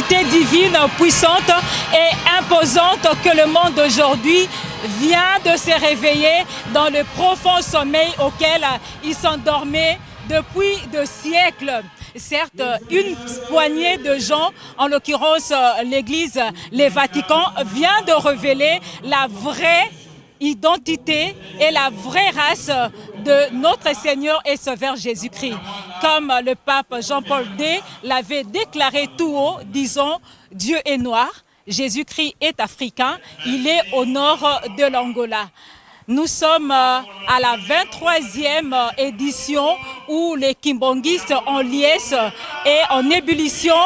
entité divine puissante et imposante que le monde d'aujourd'hui vient de se réveiller dans le profond sommeil auquel il s'endormait depuis de siècles. Certes, une poignée de gens, en l'occurrence l'Église, les Vatican, vient de révéler la vraie identité et la vraie race de notre Seigneur et Sauveur Jésus-Christ. Comme le pape Jean-Paul II l'avait déclaré tout haut, disons, Dieu est noir, Jésus-Christ est africain, il est au nord de l'Angola. Nous sommes à la 23e édition où les Kimbanguistes en liesse et en ébullition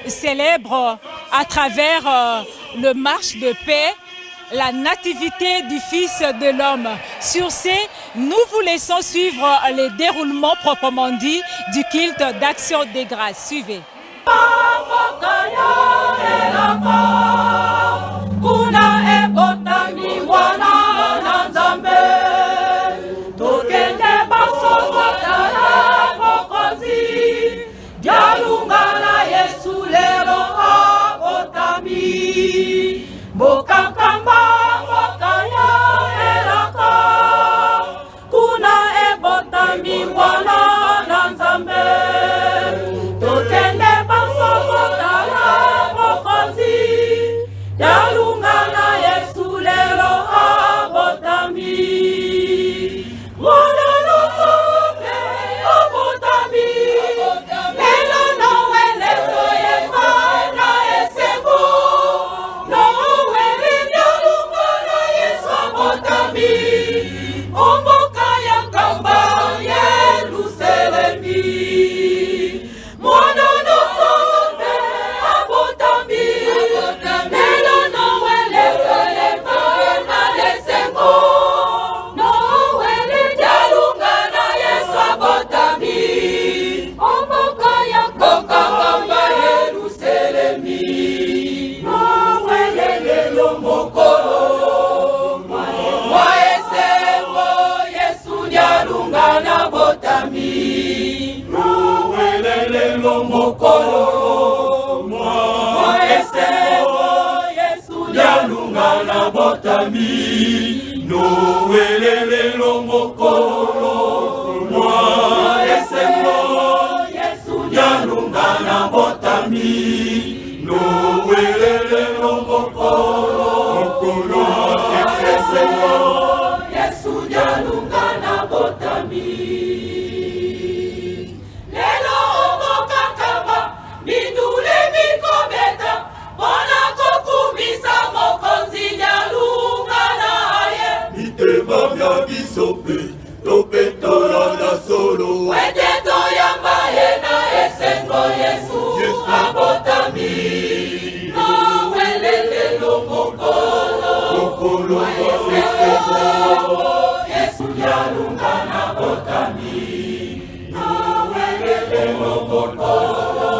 célèbrent à travers le marche de paix la nativité du Fils de l'homme. Sur ce, nous vous laissons suivre les déroulements proprement dit du culte d'action des grâces. Suivez.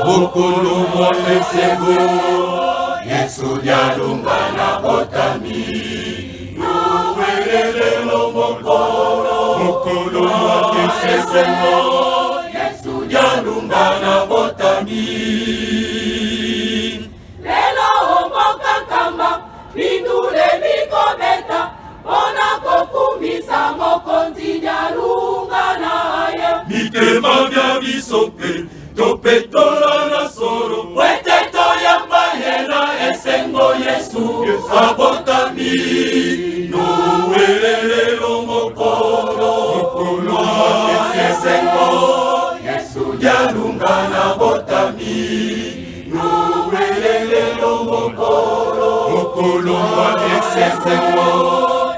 Mokolo mwa esengo Yesu dialunga na botami Nowelelelo mokolo mokolo mwa esengo Yesu dialunga na botami Lelo omboka nkamba mindule mikobeta mpona kokumisa mokonzi dialunga na ye mitema mya biso mpe topetola na solo po ete toyamba ye na esengo Yesu abotami nowelelelo mokolo mokolo esengo Yesu dialunga na botami nowelelelo mokolo mokolo mwa esengo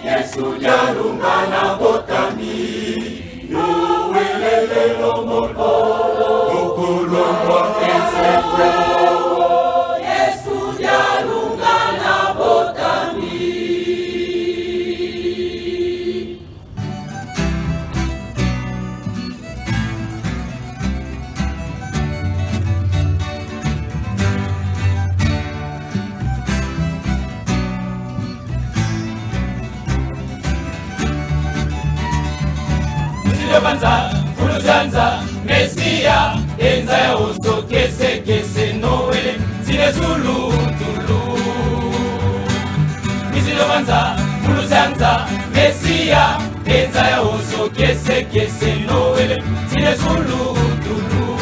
Yesu dialunga na botami nowelelelo mokolo mokolo mwa esengo Yesu dialunga na botami. Banza, Fuluzanza, Mesia, Enza ya uso, kese, kese, Noel. Zulu tulu Mizilo Muluzanza Mesia Enza ya oso kese kese Noele Tine Zulu tulu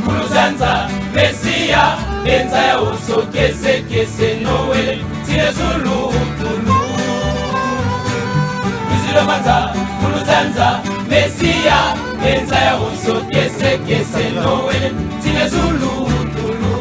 Muluzanza Mesia Enza ya oso kese kese Noele Tine Zulu tulu Mizilo Muluzanza Mesia Enza ya oso kese kese Noele Tine Zulu tulu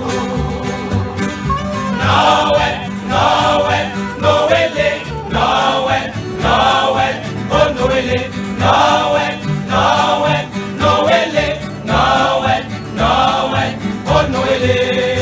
Noel, Noel, Noele, Noel, Noel, oh Noele, Noel, Noel, Noele, Noel, Noel, oh Noele.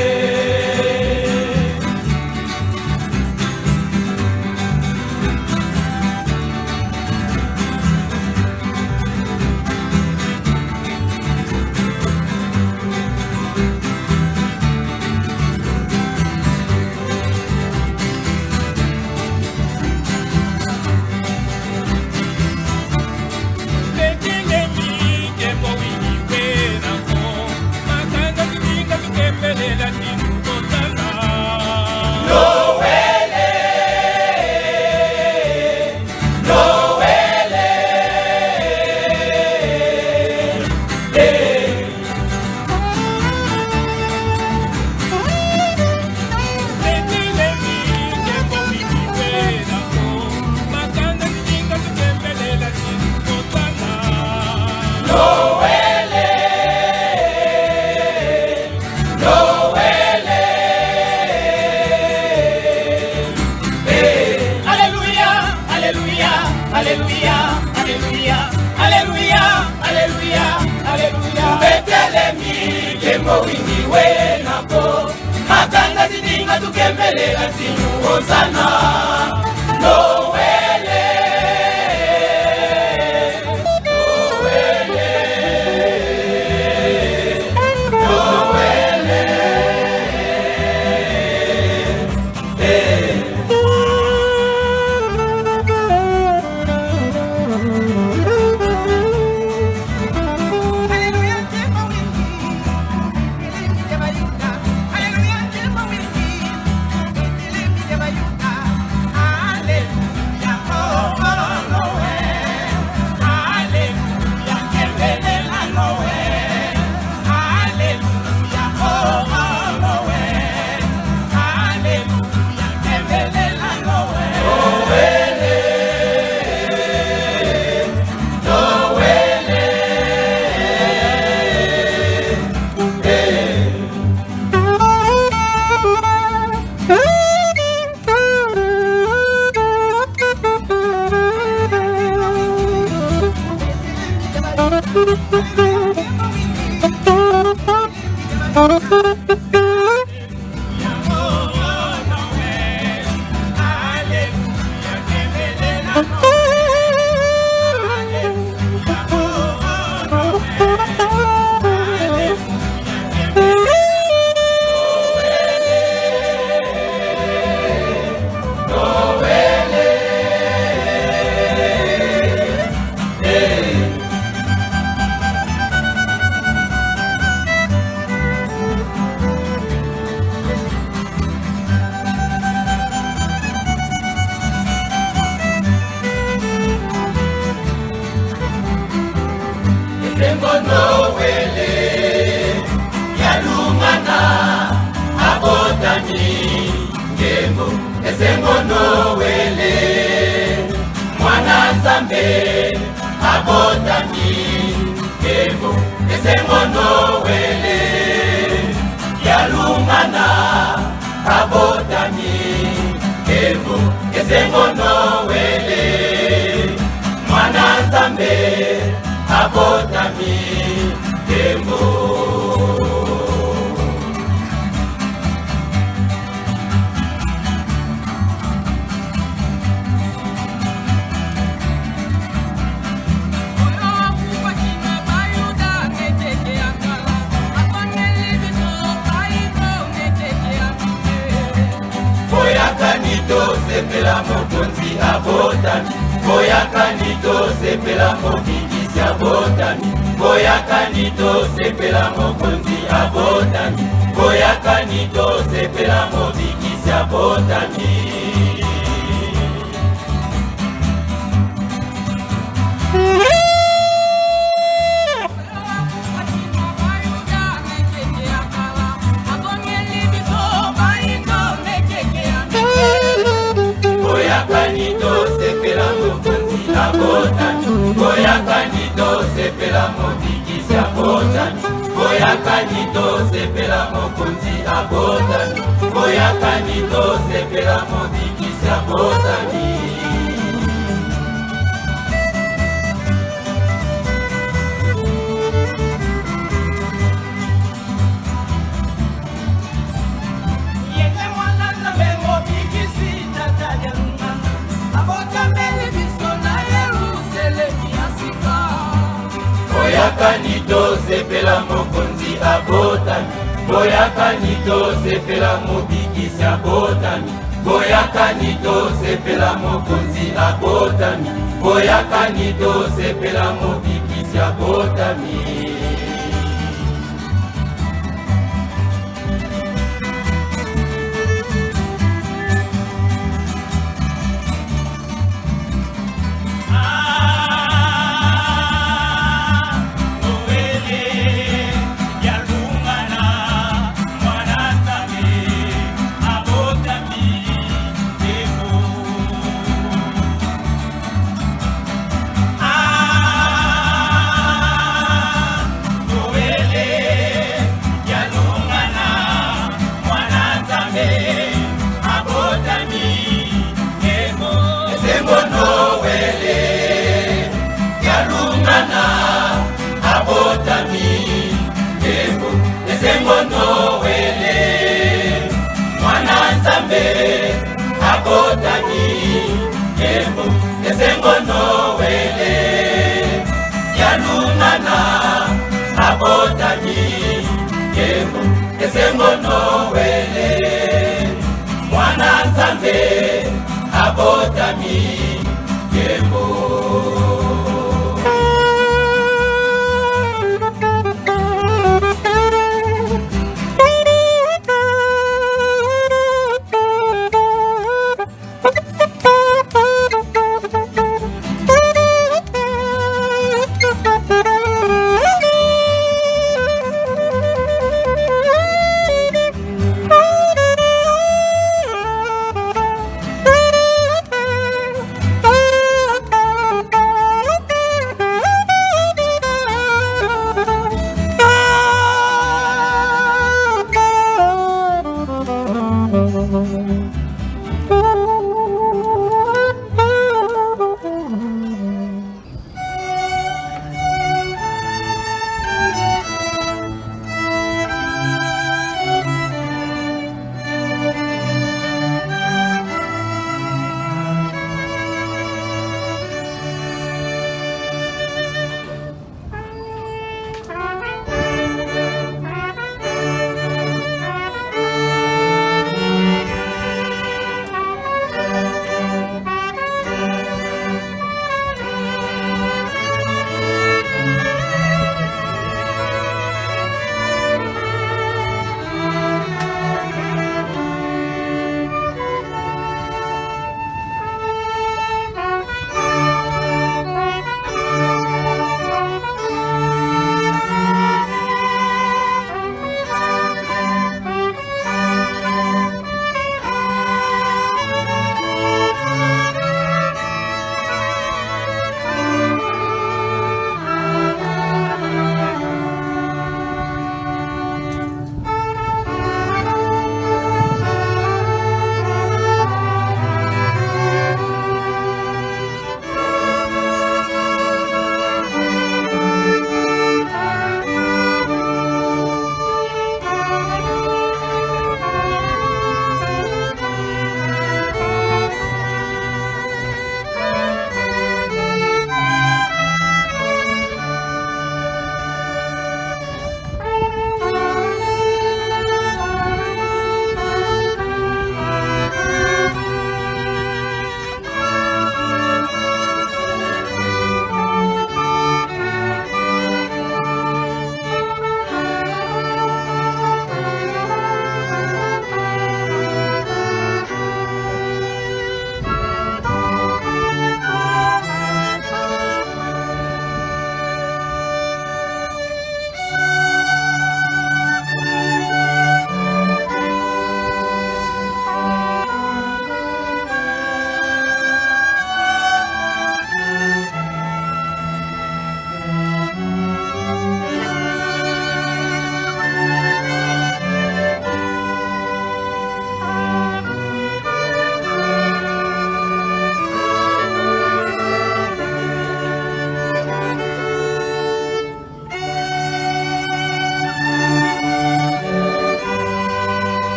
tosepela mokonzi abotami boyakani tosepela mobikisi abotami boyakani tosepela mokonzi abotami boyakani tosepela mobikisi abotami. Boyakani tosepela mokonzi abotami boyakani tosepela mobikisi abotami boyakani tosepela mokonzi abotami boyakani tosepela mobikisi abotami. Yende mwana Nzambe mobikisi tata ya lungana abotameli biso na Yerusalemi ya sika. Boyakani tosepela mokonzi abotami boyakani tosepela mobikisi abotami boyakani tosepela mokonzi abotami boyakani tosepela mobikisi abotami. Esengo Noele yalungana abotami ndembo esengo Noele mwana Nzambe abotami ndembo esengo Noele yalungana abotami ndembo esengo Noele mwana Nzambe abotami ndembo.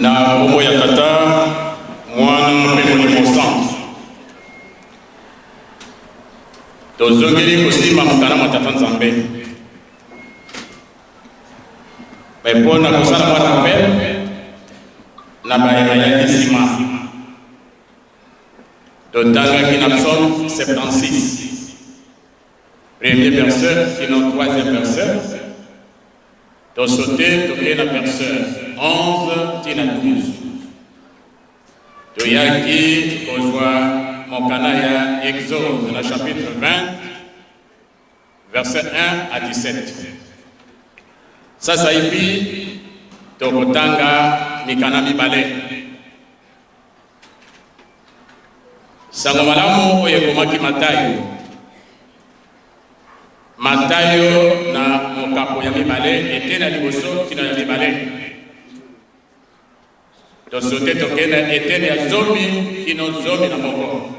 Na kombo ya Tata, Mwana mpe Molimo Santu, tozongeli kosimba mokanda mwa Tata Nzambe me mpo na kosala mwa rappel na baye bayaki nsima. Totangaki na Psaume 76 premier verset kino troisième verset, tosote tokei na verset 11 tina 12. Toyaki kozwa mokanda ya Exode na chapitre 20 verset 1 à 17. Sasaipi tokotanga mikanda mibale. Sango malamu oyo ekomaki Matayo. Matayo na mokapo ya mibale, eteni ya liboso kino ya mibale. Tosote tokende eteni ya zomi kino 11.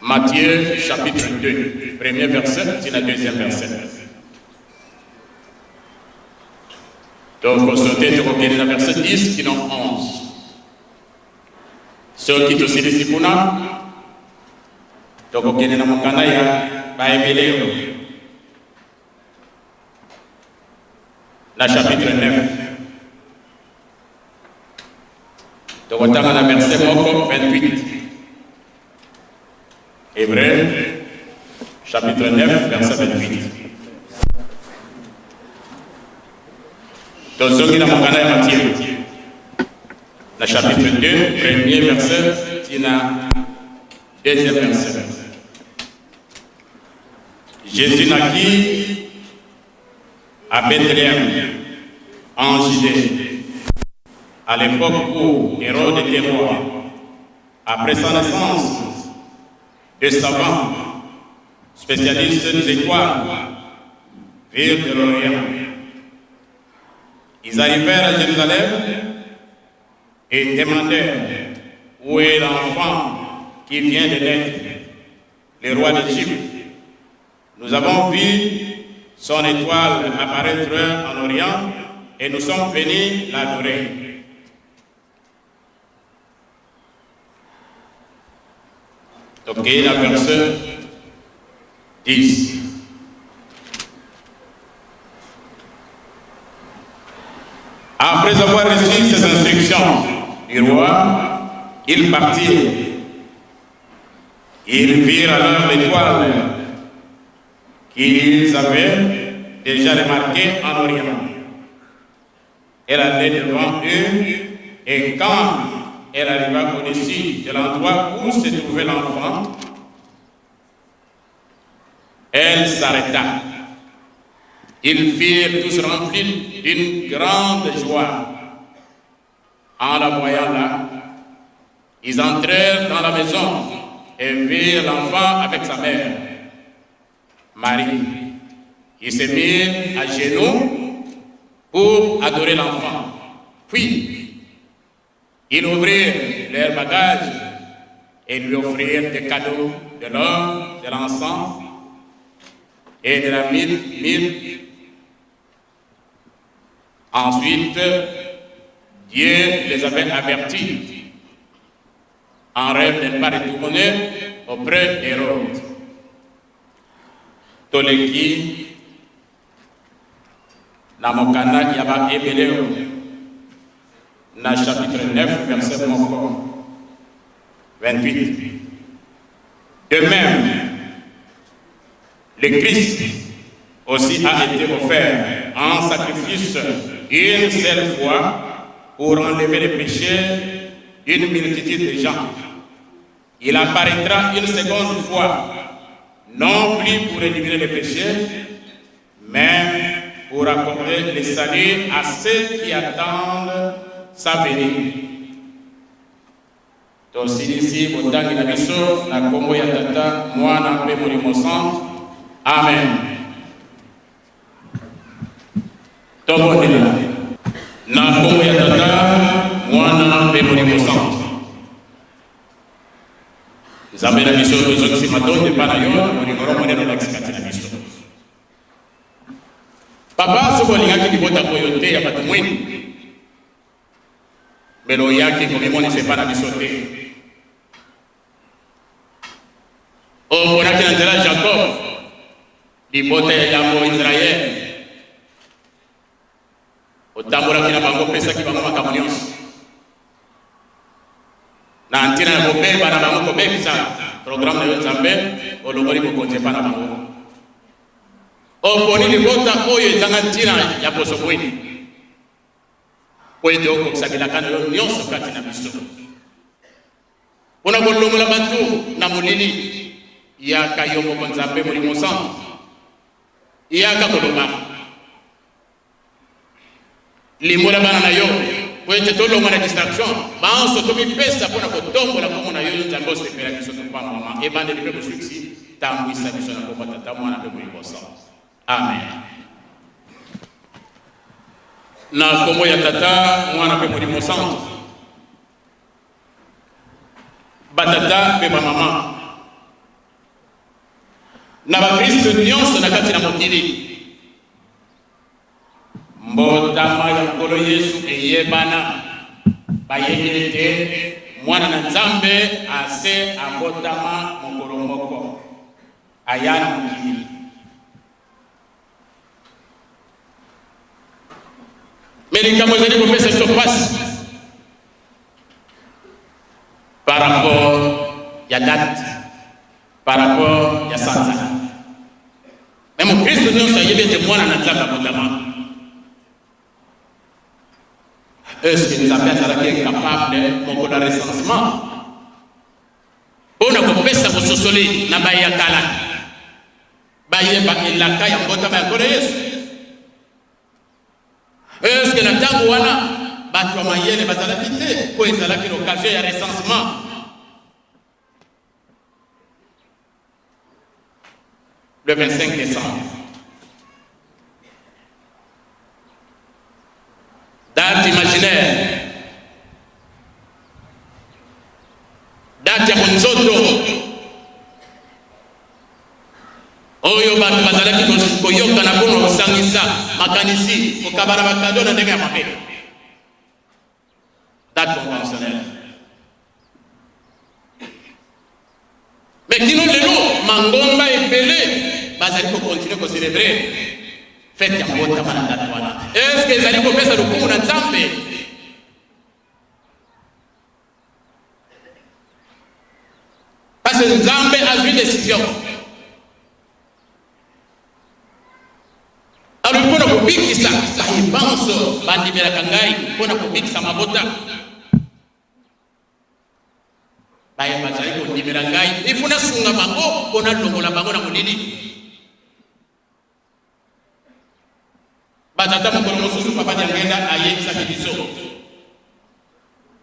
Matthieu chapitre 2, premier verset tina deuxième verset. Tokosote tokokende na verset 10 kino 11. Soki tosilisi kuna, tokokende na mokanda ya Baebeleo na chapitre 9, tokotanga na verset moko 28. Hébreu chapitre 9 verset 28. Tozongi na mokanda ya Matthieu na chapitre 2, premier verset tina deuxième verset. Jésus naquit à Bethléem, en Judée, à l'époque où Hérode était roi. Après sa naissance, des savants, spécialistes des étoiles, virent de l'Orient. Ils arrivèrent à Jérusalem et demandèrent où est l'enfant qui vient de naître, le roi des Juifs. Nous avons vu son étoile apparaître en Orient et nous sommes venus l'adorer. Tokei na verset 10. Après avoir reçu ces instructions du roi, ils partirent. Ils virent alors l'étoile qu'ils avaient déjà remarquée en Orient. Elle allait devant eux, et quand elle arriva au-dessus de l'endroit où se trouvait l'enfant, elle s'arrêta. Ils firent tous remplis d'une grande joie. En la voyant là, ils entrèrent dans la maison et virent l'enfant avec sa mère, Marie. Ils se mirent à genoux pour adorer l'enfant. Puis, ils ouvrirent leurs bagages et lui offrirent des cadeaux, de l'or, de l'encens et de la myrrhe. Ensuite, Dieu les avait avertis en rêve de ne pas retourner auprès d'Hérode. Toleki na mokanda ya Baebeleo na chapitre 9 verset moko 28. De même, le Christ aussi a été offert en sacrifice une seule fois pour enlever les péchés d'une multitude de gens. Il apparaîtra une seconde fois, non plus pour éliminer les péchés, mais pour accorder le salut à ceux qui attendent sa venue. Tosilisi botangi na biso na kombo ya Tata, Mwana mpe Molimo Santu. Amen. Tobondela na kombo ya Tata, Mwana mpe Molimo Santu. Nzambe na biso, tozongisi matondo epai na yo na bolingo monene olakisi kati na biso. Papa, soki olingaki libota oyo te ya bato mwindu, mbele oyaki komimonisa epai na biso te. Oponaki na nzela ya Jacob, libota ya yambo Israel. Otambolaki na bango, opesaki bango makambo nyonso na ntina ya kobeba na bango, kobebisa programme na yo Nzambe, olongoli bokonzi epai na bango. Oponi libota oyo ezanga ntina ya poso mwini mpo ete okokisa bilaka na yo nyonso kati na biso mpo na kolongola bato na molili. Yaka yo moko Nzambe Molimo Santu, yaka koloba, limbola bana na yo mpo ete tolongwa na distraction banso, tomipesa mpo na kotombola nkombo na yo. Yo Nzambe osepela biso, topambwama ebandeli mpe bosukisi. Tambwisa biso na nkombo Tata, Mwana mpe Molimo Santu. Amen. Na nkombo ya Tata, Mwana mpe Molimo Santu. Batata mpe bamama na bakristo nyonso na kati na mokili, mbotama ya Nkolo Yesu eyebana. Bayebi ete Mwana na Nzambe ase abotama mokolo moko, aya na mokili. Me likambo ezali kopesa biso mpasi par rapport ya date, par rapport ya sanza. Me mokristo nyonso ayebi ete Mwana na Nzambe abotama. Est-ce que Nzambe azalaki incapable mokolo ya recensement mpo na kopesa bososoli na baye ya kala bayeba elaka ya mbotama ya Nkolo Yesu? Eske na ntango wana bato ya mayele bazalaki te mpo ezalaki l'occasion ya recensement? Le 25 décembre, date imaginaire, date ya bonzoto oyo bato bazalaki koyokana mpona kosangisa makanisi, kokabana bakado na ndenge ya mabe, date conventionnelle. Mais kino lelo mangomba ebele bazali kokontinue kocelebre fete ya mbotama na date wana. Eske ezali kopesa lokumu na Nzambe? Parce que Nzambe azwi décision, alobi mpo na kobikisa baye banso bandimelaka ngai, mpo na kobikisa mabota baye bazali kondimela ngai, ifo nasunga bango mpo nalongola bango na molili. Batata, mokolo mosusu Papa Diangenda ayebisaki biso,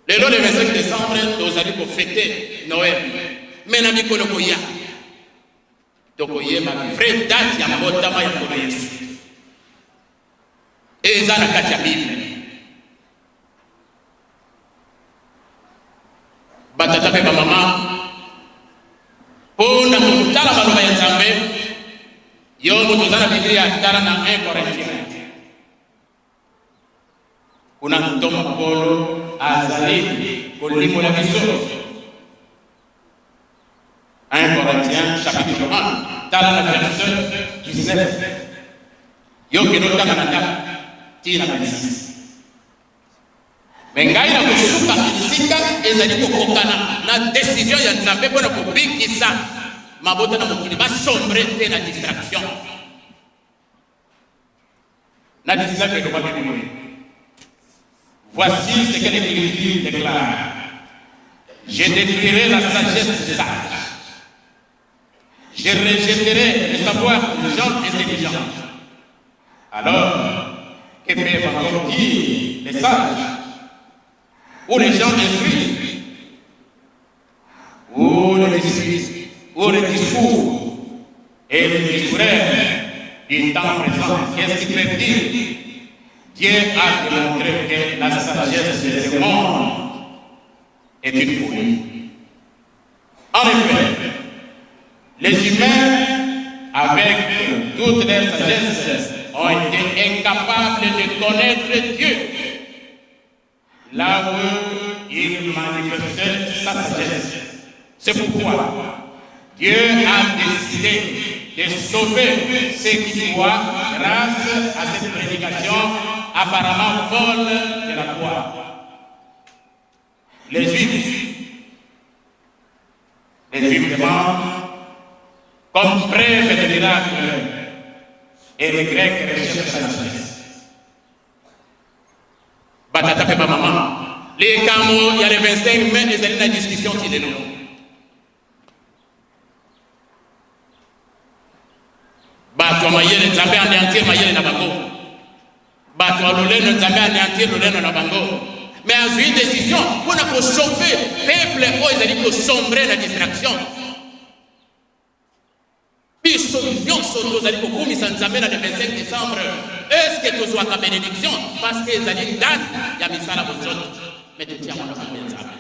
lelo le 25 décembre tozali kofete Noël, me na mikolo koya tokoyeba vraie date ya mbotama ya Nkolo Yesu. Eza na kati ya Bible. Batata mpe bamama, mpo na kotala maloba ya Nzambe, yo moto oza na Biblia, tala na 1 Corinthiens. Kuna ntoma Polo azali kolimbola biso. 1 Corinthiens chapitre 1, tala na verset 19. Yo kende otanga na ndako ti na 26. Me ngai na kosuka esika ezali kokokana na decision ya Nzambe mpo na kobikisa mabota na mokili basombre te na distraction. Na 19 elobaki boye: Voici ce que l'Écriture déclare: Je détruirai la sagesse des sages, je rejetterai le savoir des gens intelligents. Alors, que peuvent encore dire les sages ou les gens instruits ou les discours, ou les discours et les discours du temps présent? Qu'est-ce qu'ils peuvent dire? Dieu a démontré que la sagesse de ce monde est une folie. En effet, les humains, avec toute leur sagesse, ont été incapables de connaître Dieu là où il manifestait sa sagesse. C'est pourquoi Dieu a décidé de sauver ceux qui croient grâce à cette prédication apparemment folle de la croix. Les Juifs, les Juifs demandent comme preuve de miracle et les Grecs recherchent la sagesse. Batata mpe bamama, likambo ya le 25 mai ezali na discussion ti lelo. Bato ya mayele, Nzambe anéantir mayele na bango. Bato ya lolendo, Nzambe anéantir lolendo na bango. Mais azwi décision mpona kosauve peuple oyo ezali kosombre na distraction. Biso nyonso tozali kokumisa Nzambe na le 25 décembre. Est-ce que tozwaka bénédiction parce que ezali date ya misala bonzoto? Mais totia yango na bango ya Nzambe.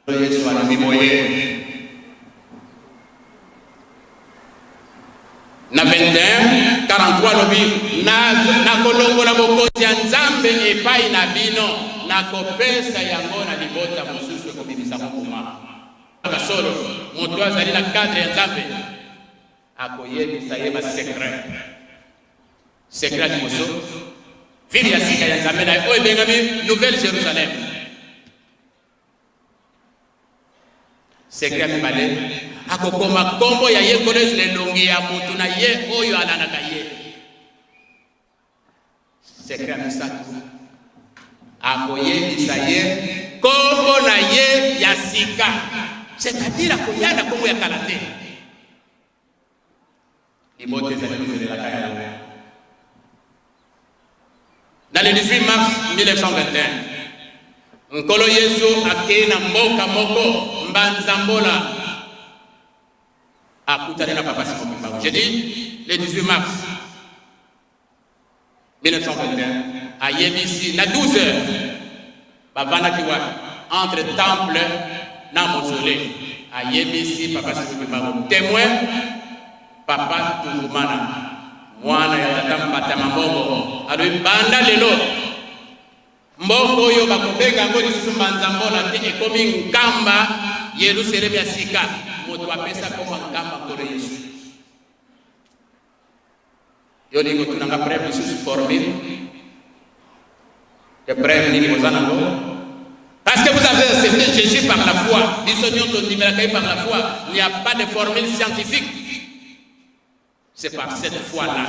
Yesu alobi boye na 21 43, alobi: nakolongola bokonzi ya Nzambe epai na bino, nakopesa yango na libota mosusu ekobimisa mokuma. Solo, moto azali na cadre ya Nzambe akoyebisa ye basecret. Secret ya liboso, ville ya sika ya Nzambe na ye oyo ebengami Nouvelle Jérusalem. Secret ya mibale, akokoma nkombo ya ye Nkolo Yesu na elongi ya motu na ye oyo alandaka ye. Secret ya misato, akoyebisa ye nkombo na ye ya sika, c'est-à-dire akoya na nkombo ya kala te. Libota ezali kozelelaka yango. Na le 18 mars 1921, Nkolo Yesu akei na mboka moko, Mbanzambola, akutani na Papa Simon Kimbangu. Je dis le 18 mars 1921, ayebisi na 12 heures. Bavandaki wapi? Entre temple na mausolée. Ayebisi Papa Simon Kimbangu, témoin Papa Tuvumana, mwana ya tata Mbata Mambongo, alobi: banda lelo, mboka oyo bakobenga yango lisusu Mbanzambola te, ekomi Nkamba, Yerusalemi ya sika. Moto apesa kombo Nkamba, Nkolo Yesu. Yo olingi otunanga preuve lisusu, formule de preuve nini boza nango? Parce que vous avez accepté Jésus par la foi. Biso nyonso ondimelaka ye par la foi. Il n'y a pas de formule scientifique, c'est par cette foi là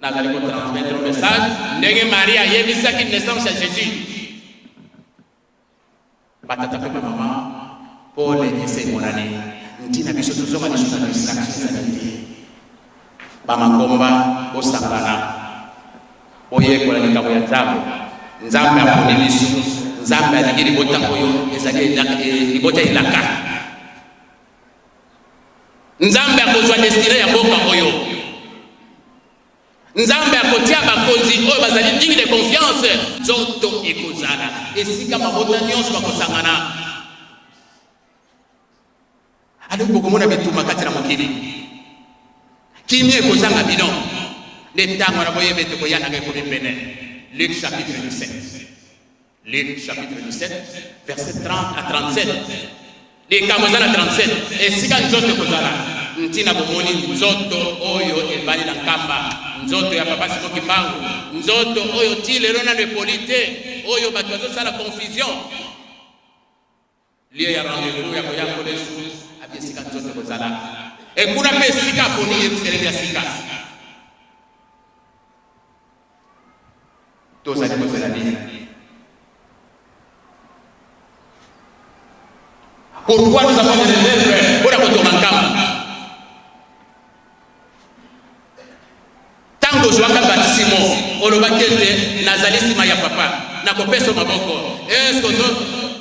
nazali kotransmettre message ndenge Marie ayebisaki naissance ya Jésus. Batata mpe bamama, pole ese emonani. Ntina biso tozonga lisusu na distraction ezali te. Bamangomba, bosangana, boyekola likambo ya Nzambe. Nzambe aponi biso. Nzambe alingi libota oyo ezali libota elaka. Nzambe akozwa destinée ya mboka oyo. Nzambe akotia bakonzi oyo bazali digne de confiance. Nzoto ekozala esika mabota nyonso bakosangana. Alobi bokomona bitumba kati na mokili, kimia ekozanga bino. Nde ntango wana boyeba ete koya nanga ekomi pene. Luc chapitre 17, Luc chapitre 17, verset 30 à 37. Likambo eza na 37, esika nzoto ekozala. Ntina bomoni nzoto oyo evandi na Nkamba, nzoto ya Papa Simo Kimbangu, nzoto oyo ti lelo nano epoli te, oyo bato bazosala confusion. Lieu ya rendez-vous ya koya Nkolo Yesu abi esika nzoto ekozala ekuna, mpe esika aponi Yerusalemi ya sika. Tozali kozela nini? Pourquoi nous avons des réserves mpona kotonga Nkamba? Ntango ozwaka batisimo, olobaki ete nazali nsima ya papa, nakopesa maboko. Eske ozo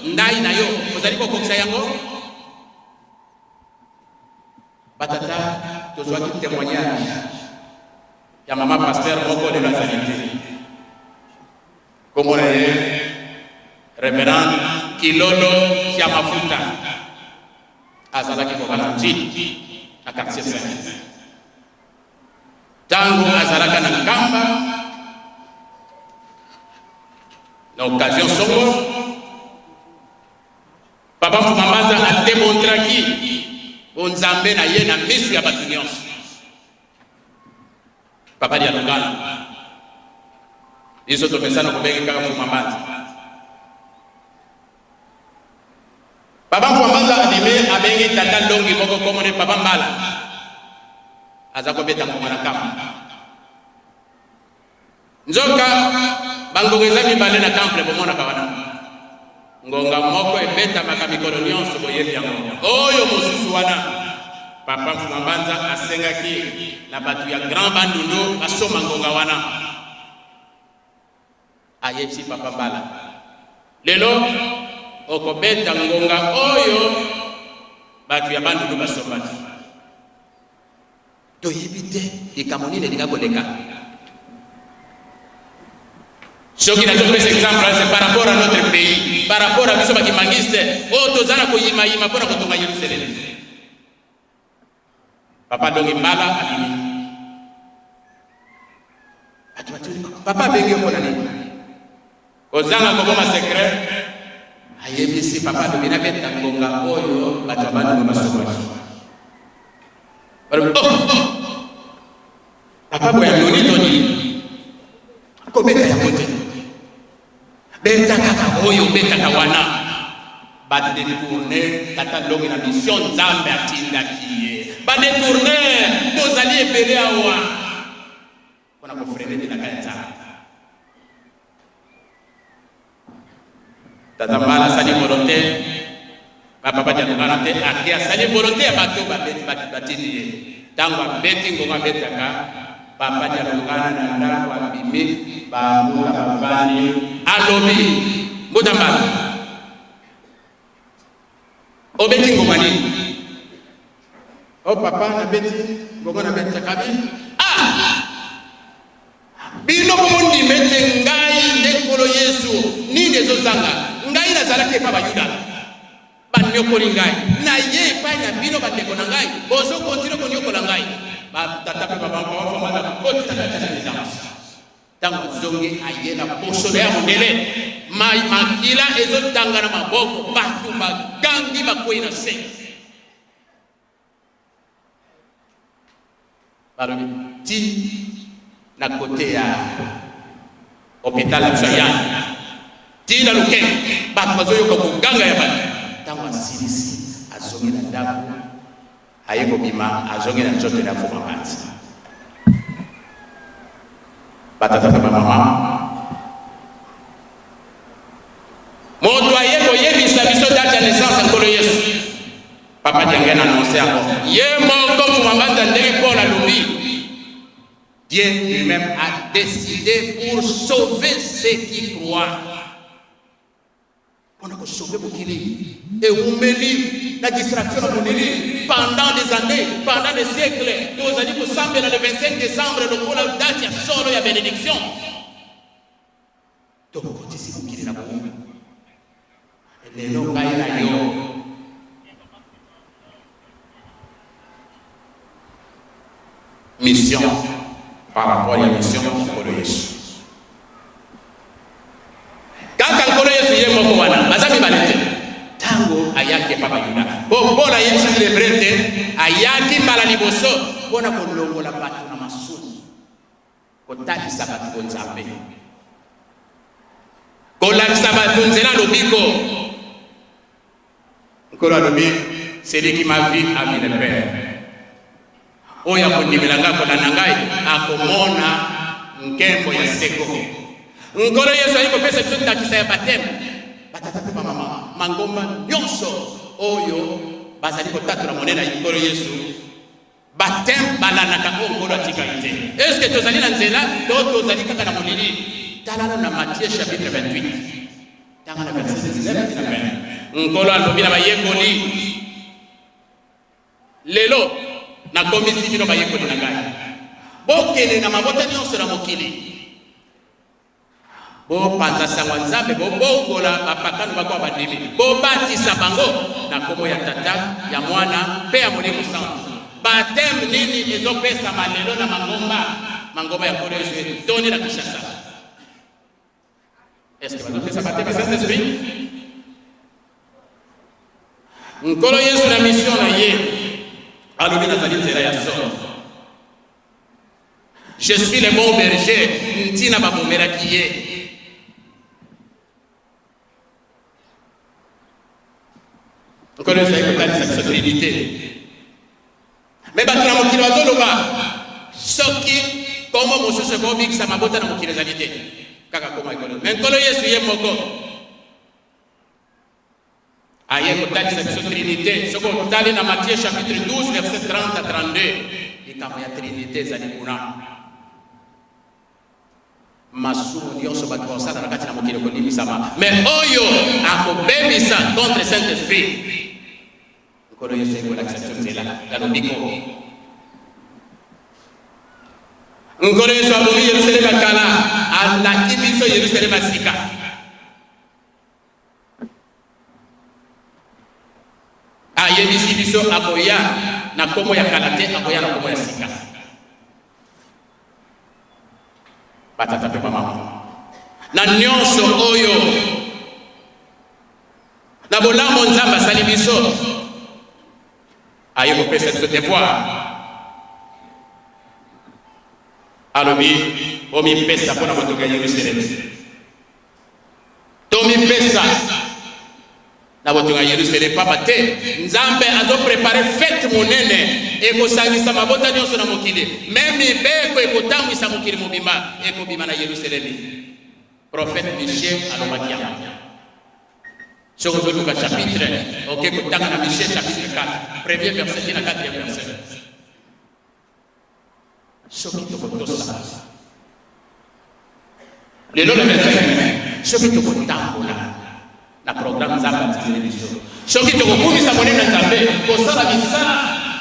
ndai na yo ozali kokokisa yango? Batata, tozwaki témoignage ya mama pasteur moko, lelo azali te, kombo na ye Révérend Kilolo ya Mafuta, azalaki kovanda Njili na quartier 5. Ntango azalaka na Nkamba, na occasion songolo, Papa Mfuma Mbanza ademontraki bonzambe na ye na miso ya bato nyonso. Papa Dialungana, biso tomesana kobenge kaka Mfuma Mbanza. Papa Mfuma Mbanza abimi abengi tata Longi moko komone Papa Mbala aza kobeta ngonga na kamba. Nzoka bangonga eza mibale na temple bomonaka wana. Ngonga moko ebetamaka mikolo nyonso boyebi yango. Oyo mosusu wana Papa Mfuma Mbanza asengaki na bato ya Grand Bandundu basomba ngonga wana. Ayebisi Papa Mbala, lelo okobeta ngonga oyo bato ya Bandundu basombaki. Toyebi te likambo nini elinga koleka. Soki nazopesa exemple, c'est par rapport à notre pays, par rapport à biso bakimangiste oyo toza na koyimayima mpo na kotonga Yerusalemi. Papa Dongi Mbala abimi, bato batuni papa abengi yo mpo na nini? Kozanga kokoma secret, ayebisi papa alobi nabeta ngonga oyo bato ya Bandundu basokolaki. Balobi oh, papa boya noni to nini? Kobeta yango te, beta kaka oyo obetaka wana. Badetourne tata Ndongi na mission Nzambe atindaki ye. Badetourne tozali ebele awa mpo na kofrene bilaka ya Nzambe. Tata Mbala asali volonté, bapapa Dialungana te ake asali volonté ya bato batindi ye. Ntango abeti ngonga abetaka, papa Dialungana na ndako abimi, bambuta bavandi, alobi mbuta Mbala obeti ngonga nini? O papa, nabeti ngonga nabetaka bi ah bino bomondima ete ngai nde Nkolo Yesu. Nini ezozanga ngai? Nazalaki epa Bayuda, banyokoli ngai, na ye epai na bino bandeko na ngai, bozokontinue konyokola ngai. Batata mpe babamafamata koti na kati ya résidence. Ntango azongi, aye na bosolo ya mondele, mai makila ezotanga na maboko, bato bagangi, bakwei na se. Balobi ti na kote ya hôpital na biso ya Yani ti na Lukenge, bato bazoyoka koganga ya bato. Ntango asilisi, azongi na ndako, aye kobima, azongi na nzoto na Mfuma Mbanza. Batata mpe bamama, moto aye koyebisa biso date ya naissance ya Nkolo Yesu, Papa Diangene annonce yango ye moko Mfuma Mbanza, ndenge Paul alobi: Dieu lui-même a décidé pour sauver ceux qui croient. Mpona kosauve mokili ewumeli na distraction na molili pendant des années, pendant des siècles. Tozali kosambela le 25 décembre lokola date ya solo ya bénédiction. Tokotisi mokili na bowumbu. Lelo ngai na yo mission par rapport ya mission ya Nkolo Yesu. Kaka Nkolo Yesu ye moko wana, baza mibale te. Ntango ayaki epa Bayuda, mpo Paul ayebisaki Lebre te, ayaki mbala liboso mpo na kolongola bato na masumu, kotalisa bato bonzambe, kolakisa bato nzela lobiko. Nkolo alobi: celui qui m'a vu a vu le Père. Oyo akondimela ngai, akolanda ngai, akomona nkembo ya seko. Nkolo Yesu ayi kopesa biso ndakisa ya bateme. Batata mpe bamama, mangomba nyonso oyo bazali kotatola monene ya Nkolo Yesu, bateme balandaka oyo Nkolo atikaki te. Eske tozali na nzela to tozali kaka na molili? Talana na Matthieu chapitre 28, tanga na verset 19 na 20. Nkolo alobi na bayekoli: lelo nakomisi bino bayekoli na ngai, bokende na mabota nyonso na mokili, bopanza sango ya Nzambe, bobongola bapakano bakoa bandimi, bobatisa bango na nkombo ya Tata, ya Mwana mpe ya Molimo Santu. Baptême nini ezopesama lelo na mangomba? Mangomba ya Nkolo Yesu etondi na Kinshasa. Est-ce que bazopesa baptême ya Saint-Esprit? Nkolo Yesu na mission na ye alobi nazali nzela ya solo. Je suis le bon berger, ntina babomelaki ye. Nkolo Yesu ayei kotalisa biso Trinite. Me bato na mokili bazoloba soki kombo mosusu ekobikisa mabota na mokili ezali te kaka kombo ya Nkolo. Me Nkolo Yesu ye moko aye kotalisa biso Trinite. Soki otali na Matthieu chapitre 12 verset 30 à 32, likambo ya Trinite ezali kuna. Masumu nyonso bato bakosala na kati na mokili ekolimbisama, me oyo akobebisa contre Saint Esprit, Nkolo Yesu ekolakisa biso nzela ya lobiko. Nkolo Yesu abomi Yerusalema kala, alaki biso Yerusalema sika. Ayebisi biso akoya na kombo ya kala te, akoya na kombo ya sika. Batata mpe bamama, na nyonso oyo na bolamu Nzambe asali biso, aye kopesa biso devoir. Alobi bomipesa mpo na kotonga Yerusalemi. Tomipesa na botonga Yerusalemi, pamba te Nzambe azoprepare fete monene ekosangisa mabota nyonso na mokili, me mibeko ekotambwisa mokili mobimba ekobima na Yerusalemi. Prophète Michée alobaki yango. Soki ozoluka chapitre, oke kotanga na Michée chapitre 4, premier verset ti na quatrième verset. Soki tokotosa lelo le 25 mai, soki tokotambola na programme Nzambe atindeli biso, soki tokokumisa monene na Nzambe, kosala misala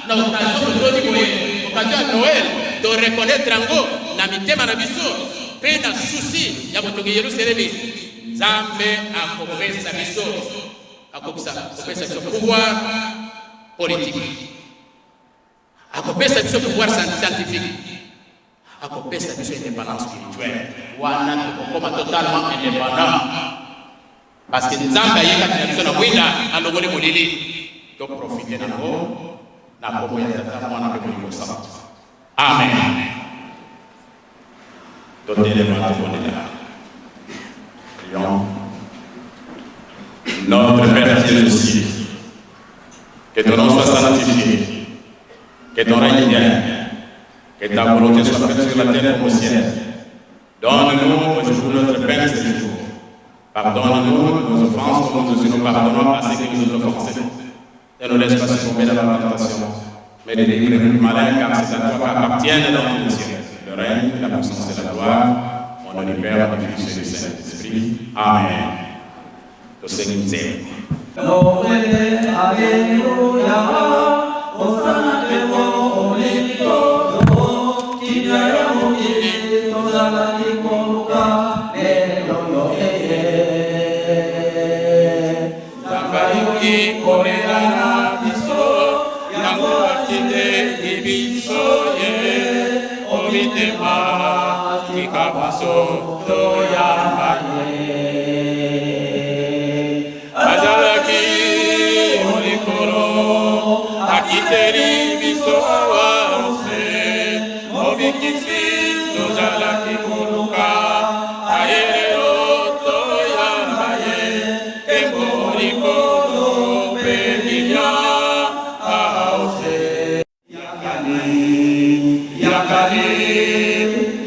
na occasion totoni boye, occasion ya Noël, to reconnaître yango na mitema na biso mpe na souci ya botongi Yerusalemi, Nzambe akopesa biso, akopesa biso pouvoir politique, akopesa biso pouvoir scientifique, akopesa biso indépendance spirituelle. Wana tokokoma totalement indépendant, parce que Nzambe aye kati na biso na mwinda, alongoli molili. Toprofite nango na kombo ya Tata, Mwana mpe Molimo Santu. Amen. Totelema, tobondela. Prions. Notre Père qui es aux cieux, que ton nom soit sanctifié, que ton règne vienne, que ta volonté soit faite sur la terre comme au ciel. Donne-nous aujourd'hui notre pain de ce jour. Pardonne-nous nos offenses comme nous aussi nous pardonnons à ceux qui nous ont offensés. Ne nous laisse pas succomber dans la tentation, mais délivre-nous du malin, car c'est à toi qu'appartiennent dans tous les cieux le règne, la puissance et la gloire, au nom du Père, du Fils et du Saint-Esprit. Amen. Tosengi nzembo. Noël, Alléluia, Hosanna nkembo likolo, kimia ya mokili tozalaki koluka lelo yo eye. Nzambe ayoki kolela na biso, yango atindeli biso ye. O mitema tika biso toyamba ye. Azalaki o likolo, akiteli biso awa nse. Mobikisi tozalaki koluka, aye lelo toyamba ye. Nkembo likolo mpe kimia aose. Yakani, yakani,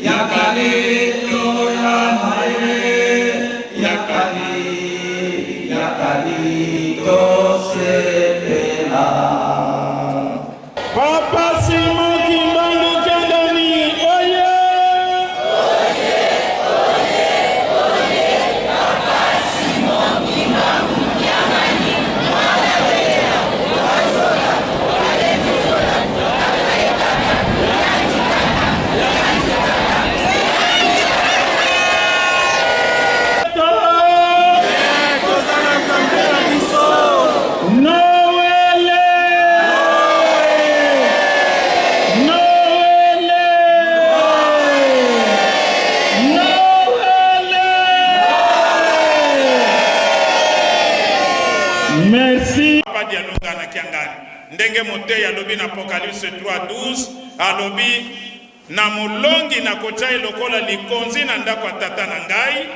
yakani, toyamba ye. Ndenge moteyi alobi na Apocalypse 3:12, alobi, Na molongi nakotya ye lokola likonzi na ndako ya Tata na ngai,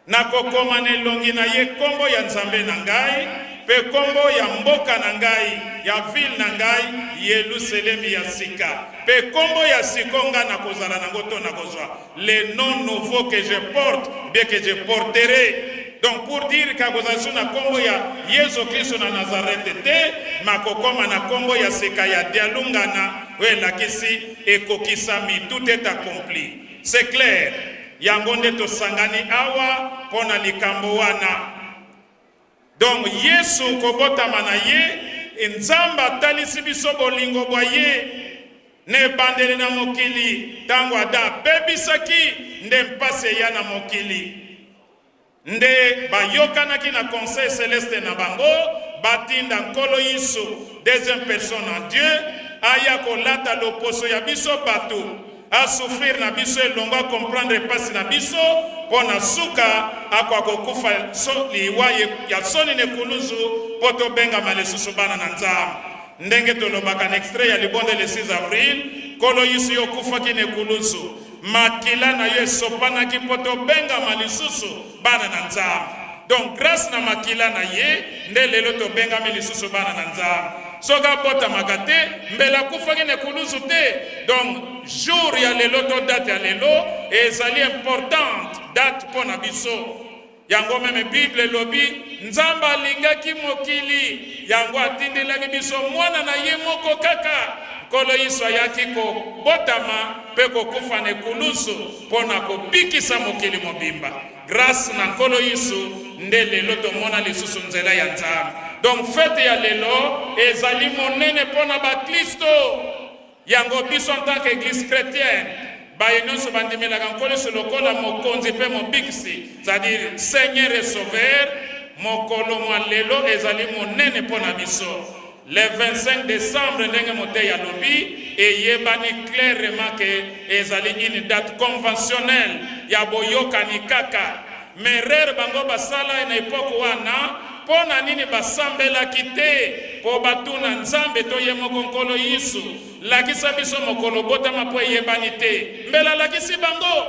Nakokoma na elongi na ye kombo ya Nzambe na ngai, mpe kombo ya mboka na ngai, ya ville na ngai, Yeluselemi ya sika, mpe kombo ya siko ngai nakozala nango to nakozwa, le nom nouveau que je porte, bien que je porterai. Donc pour dire qu'akozala lisusu na kombo ya Yesu Klisto na Nazareth te, mais akokoma na kombo ya sika ya Dialungana, oyo elakisi ekokisami, tout est accompli. C'est clair. Yango nde tosangani awa mpo na likambo wana. Donc Yesu kobotama na ye, Nzambe atalisi biso bolingo bwa ye na ebandeli na mokili. Ntango Adam abebisaki, nde mpasi eya na mokili. Nde bayokanaki na conseil celeste na bango batinda Nkolo Yesu, deuxième personne en Dieu, aya kolata loposo ya biso bato, a souffrir na biso elongo, a comprendre pasi na biso, mpo na suka akoka kokufa so, liwa ya soni na ekuluzu mpo tobengama lisusu bana na Nzambe. Ndenge tolobaka na extrait ya libondeli le 6 avril, Nkolo Yesu, yo okufaki na ekuluzu, Makila na yo esopanaki mpo tobengama lisusu bana na Nzambe. Donc grace na makila na ye nde lelo tobengami lisusu bana na Nzambe. Soki abotamaka te, mbele akufaki na ekuluzu te. Donc jour ya lelo to date ya lelo ezali importante date mpo na biso. Yango meme Bible elobi Nzambe alingaki mokili yango atindelaki biso mwana na ye moko kaka. Nkolo Yesu ayaki kobotama mpe kokufa na ekulusu mpo na kobikisa mokili mobimba. Grace na Nkolo Yesu nde lelo tomona lisusu nzela ya Nzambe. Donc fete ya lelo ezali monene mpo na baklisto. Yango biso en tant que eglise chretienne, baye nionso bandimelaka Nkolo Yesu lokola Mokonzi mpe Mobikisi, c'est à dire Seigneur et Sauveur, mokolo mwa lelo ezali monene mpo na biso. Le 25 decembre ndenge moteyi alobi, eyebani clairement que ezali une date conventionnelle ya boyokani kaka. Mais erreur bango basala na epoque wana, po na nini basambelaki te po batuna Nzambe to ye moko Nkolo Yesu, lakisa biso mokolo obotama po eyebani te. Mbele alakisi bango.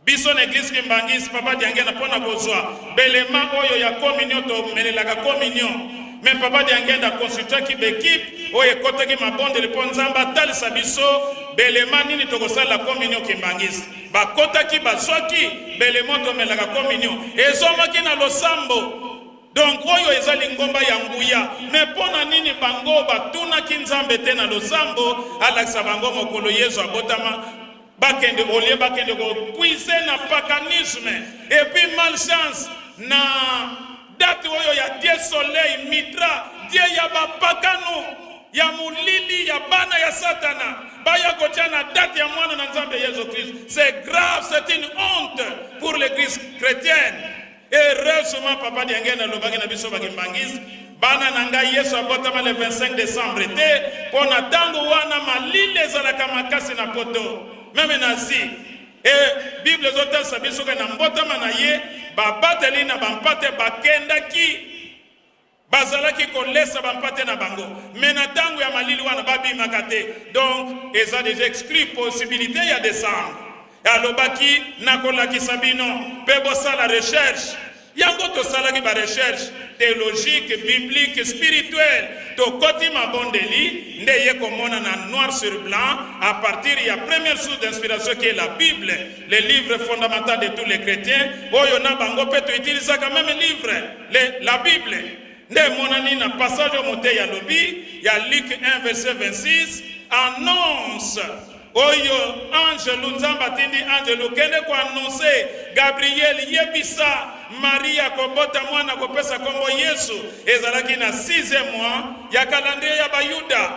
Biso na eglise Kimbanguiste, Papa Diangienda po na kozua belema oyo ya communion tomelelaka communion. Mais Papa Diangienda a consultaki ba equipe oyo ekotaki mabondeli po Nzambe atalisa biso belema nini tokosalela communion Kimbanguiste. Bakotaki, bazwaki belemo tomelaka communion ezwamaki na losambo. Donc oyo eza lingomba ya nguya. Mais mpo na nini bango batunaki Nzambe te na losambo alakisa bango mokolo Yezu abotama? Bakende au lieu bakende ko puiser na paganisme et puis malchance na date oyo ya Dieu soleil Mitra, Dieu ya bapakano ya molili ya bana ya satana baya kotia na date ya mwana na Nzambe Yesu Christ. C'est grave, c'est une honte pour l'église chrétienne. Heureusement papa Diangenda alobaki na biso bakimbangiste, bana na ngai, Yesu abotama le 25 décembre te, mpo na ntango wana malili ezalaka makasi na poto meme na Asie. E Bible ezotalisa biso ke na mbotama na ye babateli na bampate bakendaki, bazalaki kolesa bampate na bango, me na ntango ya malili wana babimaka te. Donc eza deja exclu possibilité ya décembre. Alobaki nakolakisa bino mpe bosala recherche. Yango tosalaki ba recherche theologique, biblique, spirituelle, tokoti mabondeli nde eye komona na noir sur blanc à partir ya première source d'inspiration qui est la Bible, le livre fondamental de tous les chretiens, oyo na bango mpe to utilisaka meme livre le, la Bible. Nde emonani na passage oyo moteyi alobi ya Luc 1 verset 26, annonce oyo angelu, Nzambe atindi angelu kende ko annoncer Gabriel, yebisa Maria akobota mwana akopesa kombo Yesu. Ezalaki na 6e mois ya calendrier ya Bayuda.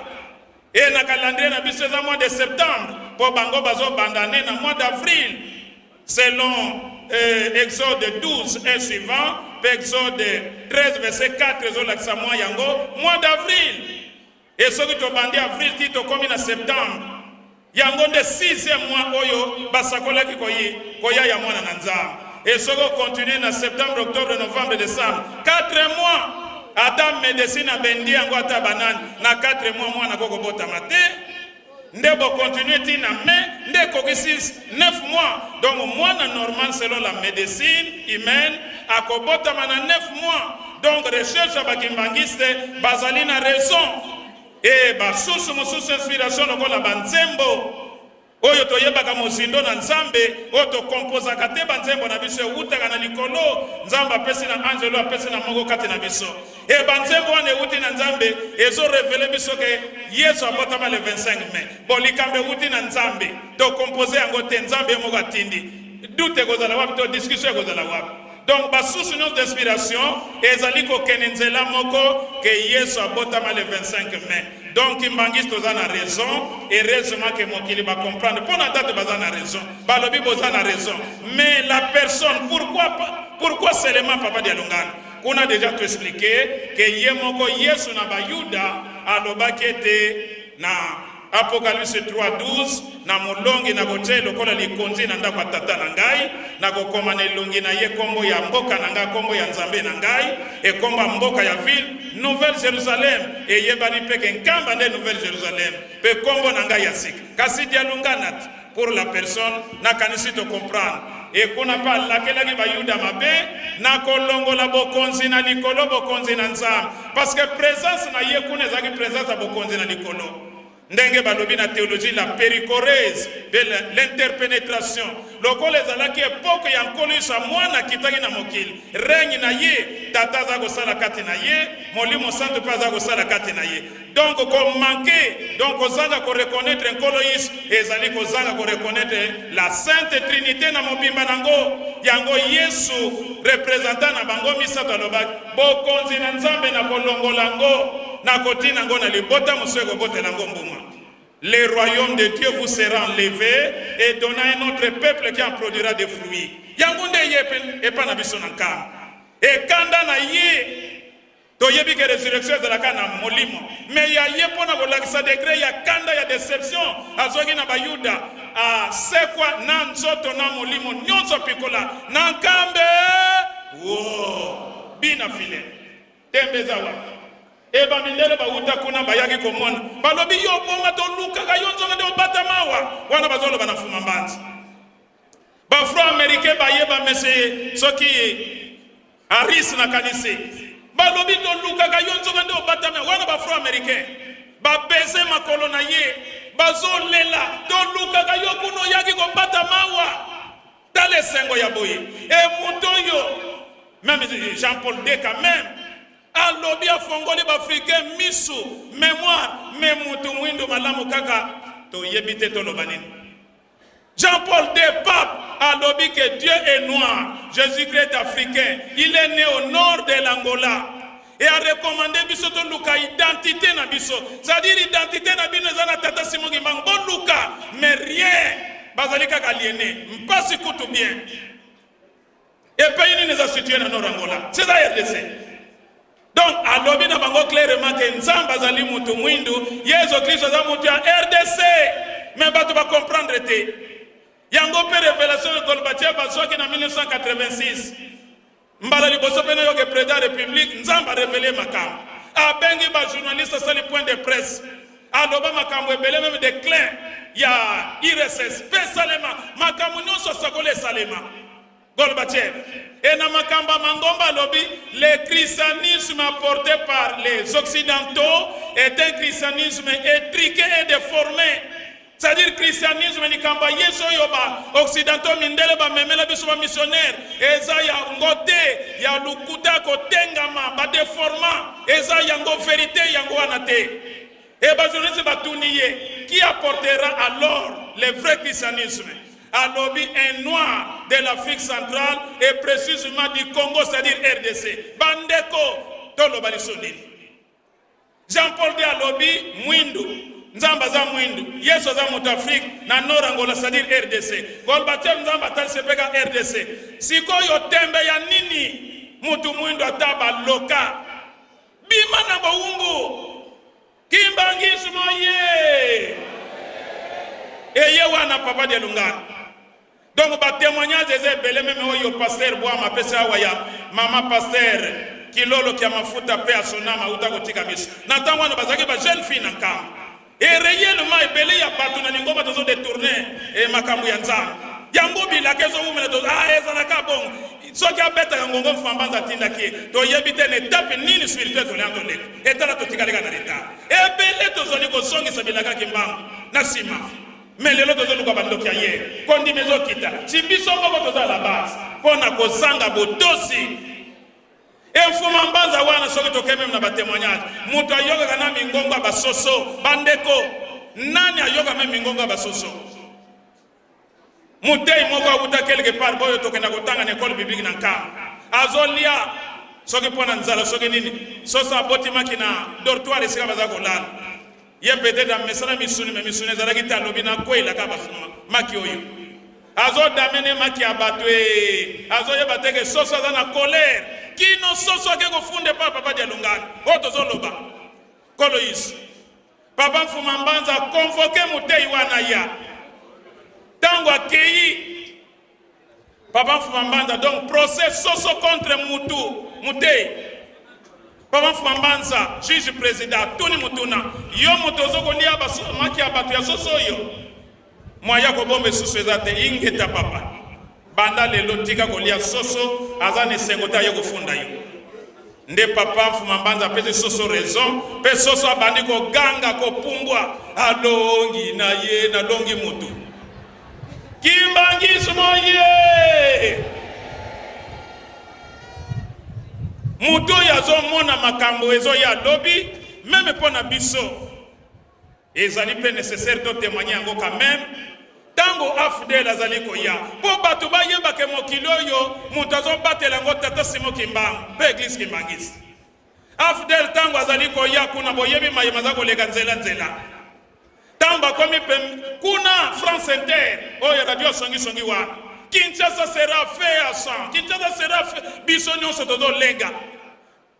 E na calendrier na biso eza mois de septembre, po bango bazobanda annee na mois d'avril selon Exode 12 et suivant, pe Exode 13 verset 4 ezolakisa mois yango mois d'avril. E soki tobandi avril ti tokomi na septembre, yango nde 6e mois oyo basakolaki koyi koya ya mwana na Nzambe. E soki okontinue na septembre, octobre, novembre, décembre, 4 mois. Ata medecine abendi yango ata banani na 4 mois mwana ako kobotama te. Nde bo continuer ti na mai nde ekokisi 9 mois. Donc mwana normal selon la medecine humaine akobotama na 9 mois. Donc recherche ya ba kimbanguiste bazali na raison. Et basusu mosusu inspiration lokola ba nzembo oyo toyebaka mozindo na Nzambe, oyo tokompozaka te banzembo na biso ewutaka na likolo, Nzambe apesi na angelo, apesi na moko kati na biso. E banzembo wana ewuti na Nzambe, ezo revele biso ke Yesu abotama le 25 mai. Bon, likambo ewuti na Nzambe, tokompoze yango te, Nzambe ye moko atindi. Doute ekozala wapi to discussion ekozala wapi? Donc basusu nyonso d'inspiration ezali kokende nzela moko ke Yesu abotama le 25 mai. Donc kimbanguiste oza na raison, heureusement que mokili ba comprendre mpo na date baza na raison, balobi boza na raison, mais la personne pourquoi pourquoi seulement papa Dialungana kuna déjà to expliquer que ye moko Yesu na bayuda alobaki ete na Apocalypse 3:12, Na molongi nakotia ye lokola likonzi na ndako ya Tata na ngai, nakokoma na elongi na ye kombo ya mboka na ngai, kombo ya Nzambe na ngai, e kombo ya mboka ya ville Nouvelle Jerusalem, eyebani mpe ke Nkamba nde Nouvelle Jerusalem, mpe kombo na ngai ya sika. Kasi dialungana te pour la personne, nakanisi to comprendre. E kuna mpe alakelaki Bayuda mabe na kolongola bokonzi na likolo, bokonzi na Nzambe, parce que presence na ye kuna ezalaki presence ya bokonzi na likolo. Ndenge balobi na theologie la perichorèse de l'interpenetration, lokola ezalaki epoque ya Nkolo Yesu mwana akitaki na mokili, règne na ye, Tata aza kosala kati na ye, Molimo Santu mpe aza kosala kati na ye. Donc ko manquer, donc kozanga ko reconnaître Nkolo Yesu ezali kozanga ko reconnaître la Sainte Trinite na mobimba nango. Yango Yesu représentant na bango misato alobaki, bokonzi na Nzambe na kolongola yango na kotina yango na libota mosusu ekobotela yango mbuma. Le royaume de Dieu vous sera enlevé et donné à un autre peuple qui en produira des fruits. Yango nde ye epa na biso na nkamba. Ekanda na ye toyebi ke resurrection ezalaka na molimo, mais ya ye mpo na kolakisa degre ya kanda ya deception azwaki na Bayuda, asekwa na nzoto na molimo nyonso pikola na nkambe wo bina file tembe eza wapi? E bamindele bawuta kuna bayaki komona, balobi yo bonga tolukaka yo nzoka nde obatama awa. Wana bazoloba na Fuma Mbanzi. Ba-afro-américain baye bamese soki Harris nakanisi, balobi tolukaka yo nzoka nde obatami wana. Ba-afro-américain babeze makolo na ye, bazolela tolukaka yo kuna oyaki kobata mawa. Tala esengo ya boye. E moto oyo même Jean-Paul II quand même alobi afongoli baafricain misu mémoire, me mutu mwindu malamu kaka toyebi te toloba nini. Jean-Paul II pape alobi que Dieu est noir, Jésus-Christ est africain, il est né au nord de l'Angola. Et a recommandé biso toluka identité na biso, c'est-à-dire identité na bino eza na tata Simon Kimbangu, boluka mais rien, bazali kaka aliéné, mpasi kutu bien. Et pays nini eza situé na nord Angola, c'est ça RDC. Donc alobi na bango clairement que Nzambe azali mutu mwindu, Yesu Kristo aza mutu ya RDC, mais bato ba comprendre te. Yango mpe révélation ya Gorbatchev azwaki na 1986. Mbala liboso mpe nayoka président ya république, Nzambe arevele makambo, abengi ba journaliste, asali point de presse, aloba makambo ebele, même déclin ya URSS mpe esalema, makambo nyonso asakoli esalema. Gorbatchev e na makambo ya mangomba alobi le christianisme apporté par les occidentaux est un christianisme étriqué et déformé. C'est-à-dire christianisme likambo ya Yesu oyo ba occidentaux mindele bamemela biso ba missionnaire eza yango te, ya lokuta, kotengama, badeforma, eza yango vérité yango wana te. E ba journaliste batuni ye, qui apportera alors le vrai christianisme? Alobi un noir de l'Afrique centrale et précisément du Congo, c'est-à-dire RDC. Bandeko, toloba liso nini? Jean-Paul II alobi mwindu, Nzambe aza mwindu, Yesu aza moto Afrique na nord Angola, c'est-à-dire RDC. Gorbatchev Nzambe atalisi mpe ka RDC. Sikoyo tembe ya nini? Mutu mwindu ata baloka bima na bowumbu kimbangismo ye eye wana papa de Lungana. Donc ba témoignage eza ebele, meme oyo pasteur Bwama apesi awa ya mama pasteur. Kilolo kia mafuta pe asonama auta kotika biso. Na ntango wana bazalaki ba jeune fille na Nkamba. Et réellement ebele ya bato na lingomba tozo détourner e makambo ya Nzambe. Yango bilaka ezowumela to ah ezalaka bongo. Soki abetaka ngongo Mfambanza atindaki ye, toyebi te na etape nini spirituel tolia toleka. Etala totikali kaka na retard. Ebele tozali kozongisa bilaka Kimbangu na nsima. Mais lelo tozoluka bandoki ya ye. Kondima ezokita. Si biso moko toza la base mpo na kozanga botosi. Mfuma Mbanza wana soki toke meme na ba témoignage, moto ayokaka na mingongo ya basoso. Bandeko, nani ayoka meme mingongo ya basoso? Motei moko awuta quelque part boyo tokenda kotanga na école biblique na Nkamba, azolia soki mpo na nzala soki nini, soso abotimaki na dortoir esika baza kolala. Ye peut-être amesana misuni, me misuni ezalaki te, alobi nakweyelaka maki oyo azodamene maki ya bato e azoyeba te ke soso aza na colère kino soso ake kofunda epai papa Dialungana oyo tozoloba Nkolo Yesu. Papa Mfuma Mbanza convoke motei wana ya ntango akei Papa Mfuma Mbanza, donc procès soso contre mutu mutei. Papa Mfuma Mbanza, juge président, atuni mutuna, yo moto ozo kolia maki ya bato ya soso oyo, mwaya kobomba esusu eza te, ingeta papa. Banda lelo tika kolia soso, aza na esengo te aye kofunda yo. Nde papa Mfuma Mbanza apesi soso raison, pe soso abandi koganga kopumbwa, alongi na ye, nalongi mutu. Kimbangisme ye! Moto oyo azomona makambo ezoya lobi, meme mpo na biso ezali mpe nécessaire to témoigner yango quand même. Ntango AFDL azali koya mpo bato bayebake mokili oyo moto azobatela yango tata Simon Kimbangu mpe eglise Kimbangisi. AFDL ntango azali koya kuna, boyebi mayema aza koleka nzela nzela. Ntango bakomi kuna France Inter oyo radio ya songisongi wana, Kinshasa sera fait à sang, Kinshasa sera fait, biso nyonso tozolenga.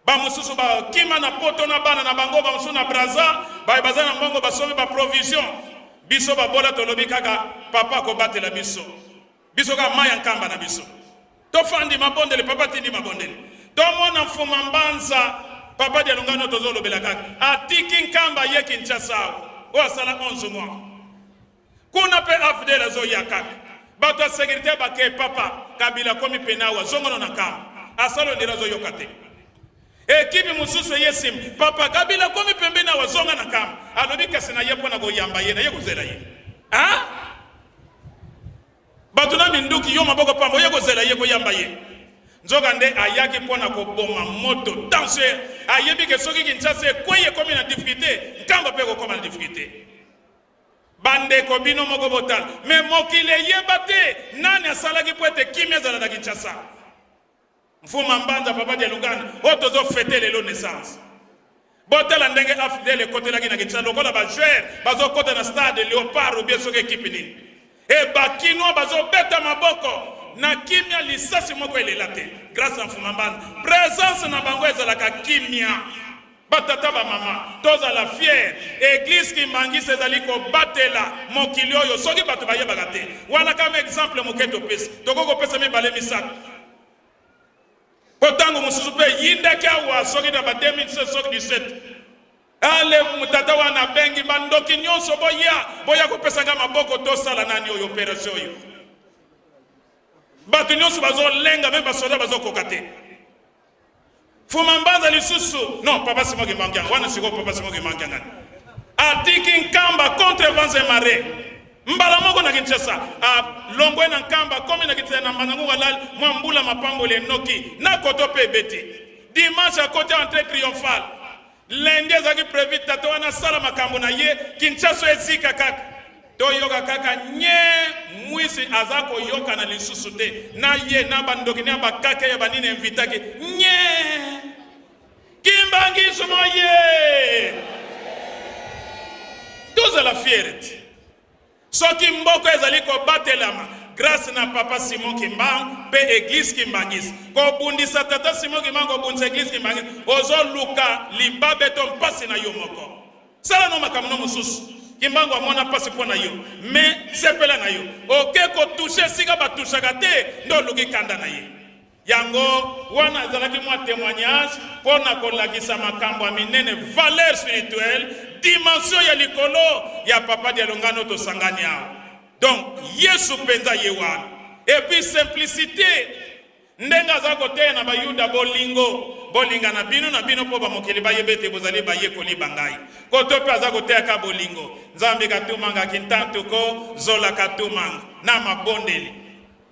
Bamosusu bakima na poto na bana na bango, bamosusu na Brazza, baye baza na mbongo basombi ba provision. Biso babola tolobi kaka papa akobatela biso. Biso kaka mai ya Nkamba na biso. Tofandi mabondeli, papa tindi mabondeli. Tomona Mfuma Mbanza, papa Dialungano tozolobela kaka. Atiki Nkamba ye Kinshasa awa. Oyo asala 11 mois. Kuna pe AFDL azoya kaka. Bato ya sécurité bake papa Kabila akomi pene awa zongono na Nkamba. Asala ondira azoyoka te. Ekipe mosusu eye nsima, papa Kabila akomi pembeni awa zonga na Nkamba. Alobi kasi na ye mpo na koyamba ye, na ye kozela ye. Ah? Bato na minduki, yo maboko pamba, oye kozela ye, koyamba ye. Nzoka nde ayaki mpo na koboma moto tension. Ayebi ke soki Kinshasa ekwei ekomi na difficulté, Nkamba mpe ekokoma na difficulté. Bandeko bino moko botala, me mokili eyeba te nani asalaki mpo ete kimia ezala na Kinshasa. Mfuma Mbanza papa Dialungana oyo tozo fete lelo naissance. Botala ndenge AFDL ekotelaki na Kinshasa lokola ba joueurs bazokota na stade Leopard ou bien soki ekipe nini. E ba Kinois bazobeta maboko na kimia, lisasi moko elela te grâce à Mfuma Mbanza. Présence na bango ezalaka kimia. Batata ba mama tozala fier, eglise Kimbanguiste ezali kobatela mokili oyo soki bato bayebaka te. Wana kama exemple moke topesi, tokoki kopesa mibale misato. Po tango mosusu pe eyindaki awa soki na ba 2016 soki 17. Ale tata wana abengi bandoki nyonso boya, boya kopesa nga maboko tosala nani oyo operation oyo. Bato nyonso bazolenga meme basoda bazokoka te. Fuma Mbanza lisusu non papa Simon Kimbangu wana sikoyo papa Simon Kimbangu ngani atiki Nkamba contre vents et marées mbala moko na Kinshasa alongwe na Nkamba akomi na Kinshasa na Mbanza Ngungu alali mwa mbula mapamboli enoki na koto mpe ebeti dimanche akoti entrée triomphale Lundi ezalaki prevu tata wana asala makambo na ye Kinshasa ezika kaka toyoka kaka nye mwisi aza koyokana lisusu te na ye na bandoki na bakake ya banini invitaki nye Kimbangisme ye tozala fiere te. Soki mboka ezali kobatelama grace na papa Simon Kimbangu pe eglise Kimbanguiste. Kobundisa tata Simon Kimbangu, kobundisa eglise Kimbanguiste, ozoluka libabe to mpasi na yo moko. Sala no makambo no mosusu. Kimbangu amona mpasi mpo na yo, mais sepela na yo. Oke kotouche esika batushaka te, nde oluki kanda na ye. Yango wana ezalaki mwa temoignage mpo na kolakisa makambo ya minene, valeur spirituelle, dimension ya likolo ya Papa Dialungana tosangani awa. Donc Yesu mpenza ye wana. Et puis simplicité, ndenge aza koteya na Bayuda bolingo, bolingana bino na bino mpo bamokili bayeba ete bozali bayekoli ba ngai. Koto mpe aza koteyaka bolingo. Nzambe katumanga kintantu ko zola katumanga na mabondeli.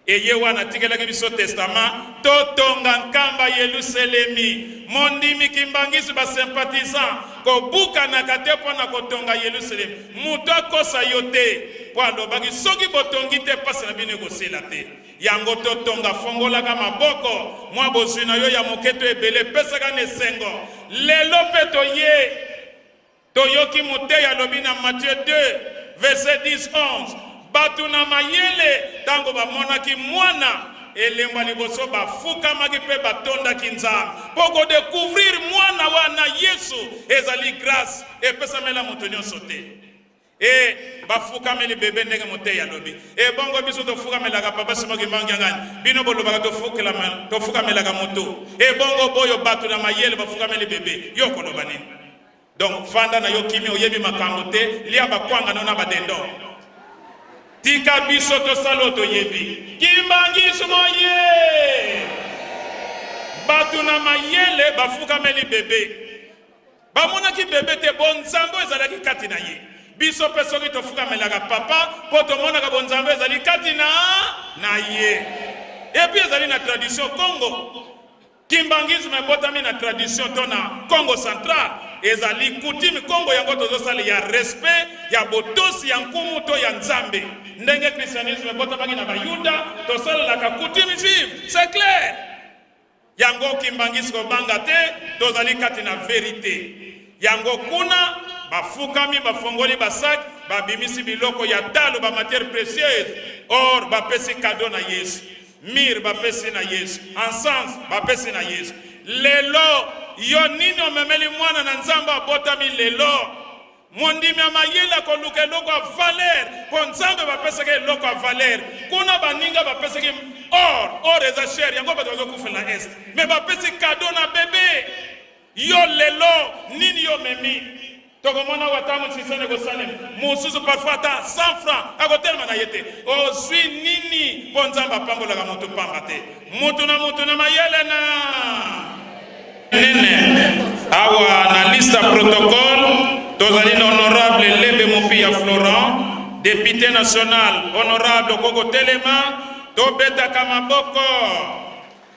Eye wana atikelaki biso testament, totonga nkamba Yeluselemi. Mondimi kimbanguiste ba sympathisants kobukanaka te mpo na kotonga Yeluselemi. Moto akosa yo te, mpo alobaki soki botongi te pasi na bino ekosila te. Yango totonga, fongolaka maboko, mwa bozwi na yo ya moke to ebele pesaka na esengo. Lelo mpe toye Toyoki moteyi alobi na Matthieu 2, verset 10, 11, Bato na mayele, ntango bamonaki mwana, elembo ya liboso bafukamaki mpe batondaki Nzambe. Mpo kodecouvrir mwana wana Yesu ezali grâce epesamela moto nyonso te. E bafukameli bebe ndenge moteyi alobi. E bongo biso tofukamelaka Papa Simon Kimbangu Kiangani, bino bolobaka tofukamelaka moto. E bongo boyo bato na mayele bafukameli bebe, yo okoloba nini? Donc fanda na yo kimia, oyebi makambo te, lia bakwanga no na badendon. Tika biso tosala oyo toyebi. Kimbanguisme oye! Bato na mayele bafukameli bebe. Bamonaki bebe te, bonzambe oyo ezalaki kati na ye. Biso mpe soki tofukamelaka papa mpo tomonaka bonzambe ezali kati na na ye. Et puis ezali na tradition Congo. Kimbanguisme ebotami na tradition to na Kongo central, ezali coutume Kongo yango tozosala ya respect ya botosi ya nkumu to ya Nzambe. Ndenge christianisme ebotamaki na Bayuda, tosalelaka coutume juive, c'est clair. Yango kimbanguiste kobanga te, tozali kati na verite. Yango kuna bafukami, bafongoli ba sac, babimisi biloko ya talo, ba matières précieuses, or bapesi cadeau na Yesu. Myrrhe bapesi na Yesu, encens bapesi na Yesu. Lelo yo nini omemeli mwana na Nzambe abotami lelo? Mondimi ya mayele akoluka eloko ya valeur mpo Nzambe bapesaki eloko ya valeur. Kuna baninga bapesaki or, or eza cher, yango bato bazokufela na est, mais bapesi cadeau na bebe. Yo lelo nini yo omemi? Tokomona awa ntango nsisana ekosalema, mosusu parfois ata 100 francs akotelema na ye te. Ozwi nini? Mpo Nzambe apambolaka moto pamba te, moto na moto na mayele na nene. Awa na liste ya protocole tozali na honorable Lebe Mopiya Florent, député national. Honorable, okoko telema, tobetaka maboko.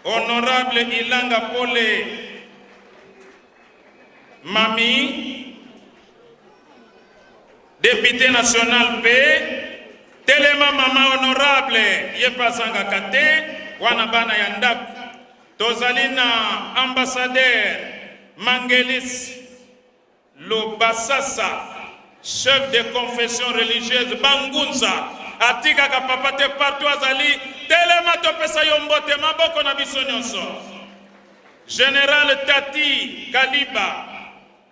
Honorable Ilanga Pole Mami, député national pe telema mama honorable, ye pe azangaka te wana bana ya ndako. Tozali na ambassadeur Mangelis Lobasasa, chef de confession religieuse Bangunza, atikaka papa te partout azali. Telema topesa yo mbote, maboko na biso nyonso. General Tati Kaliba,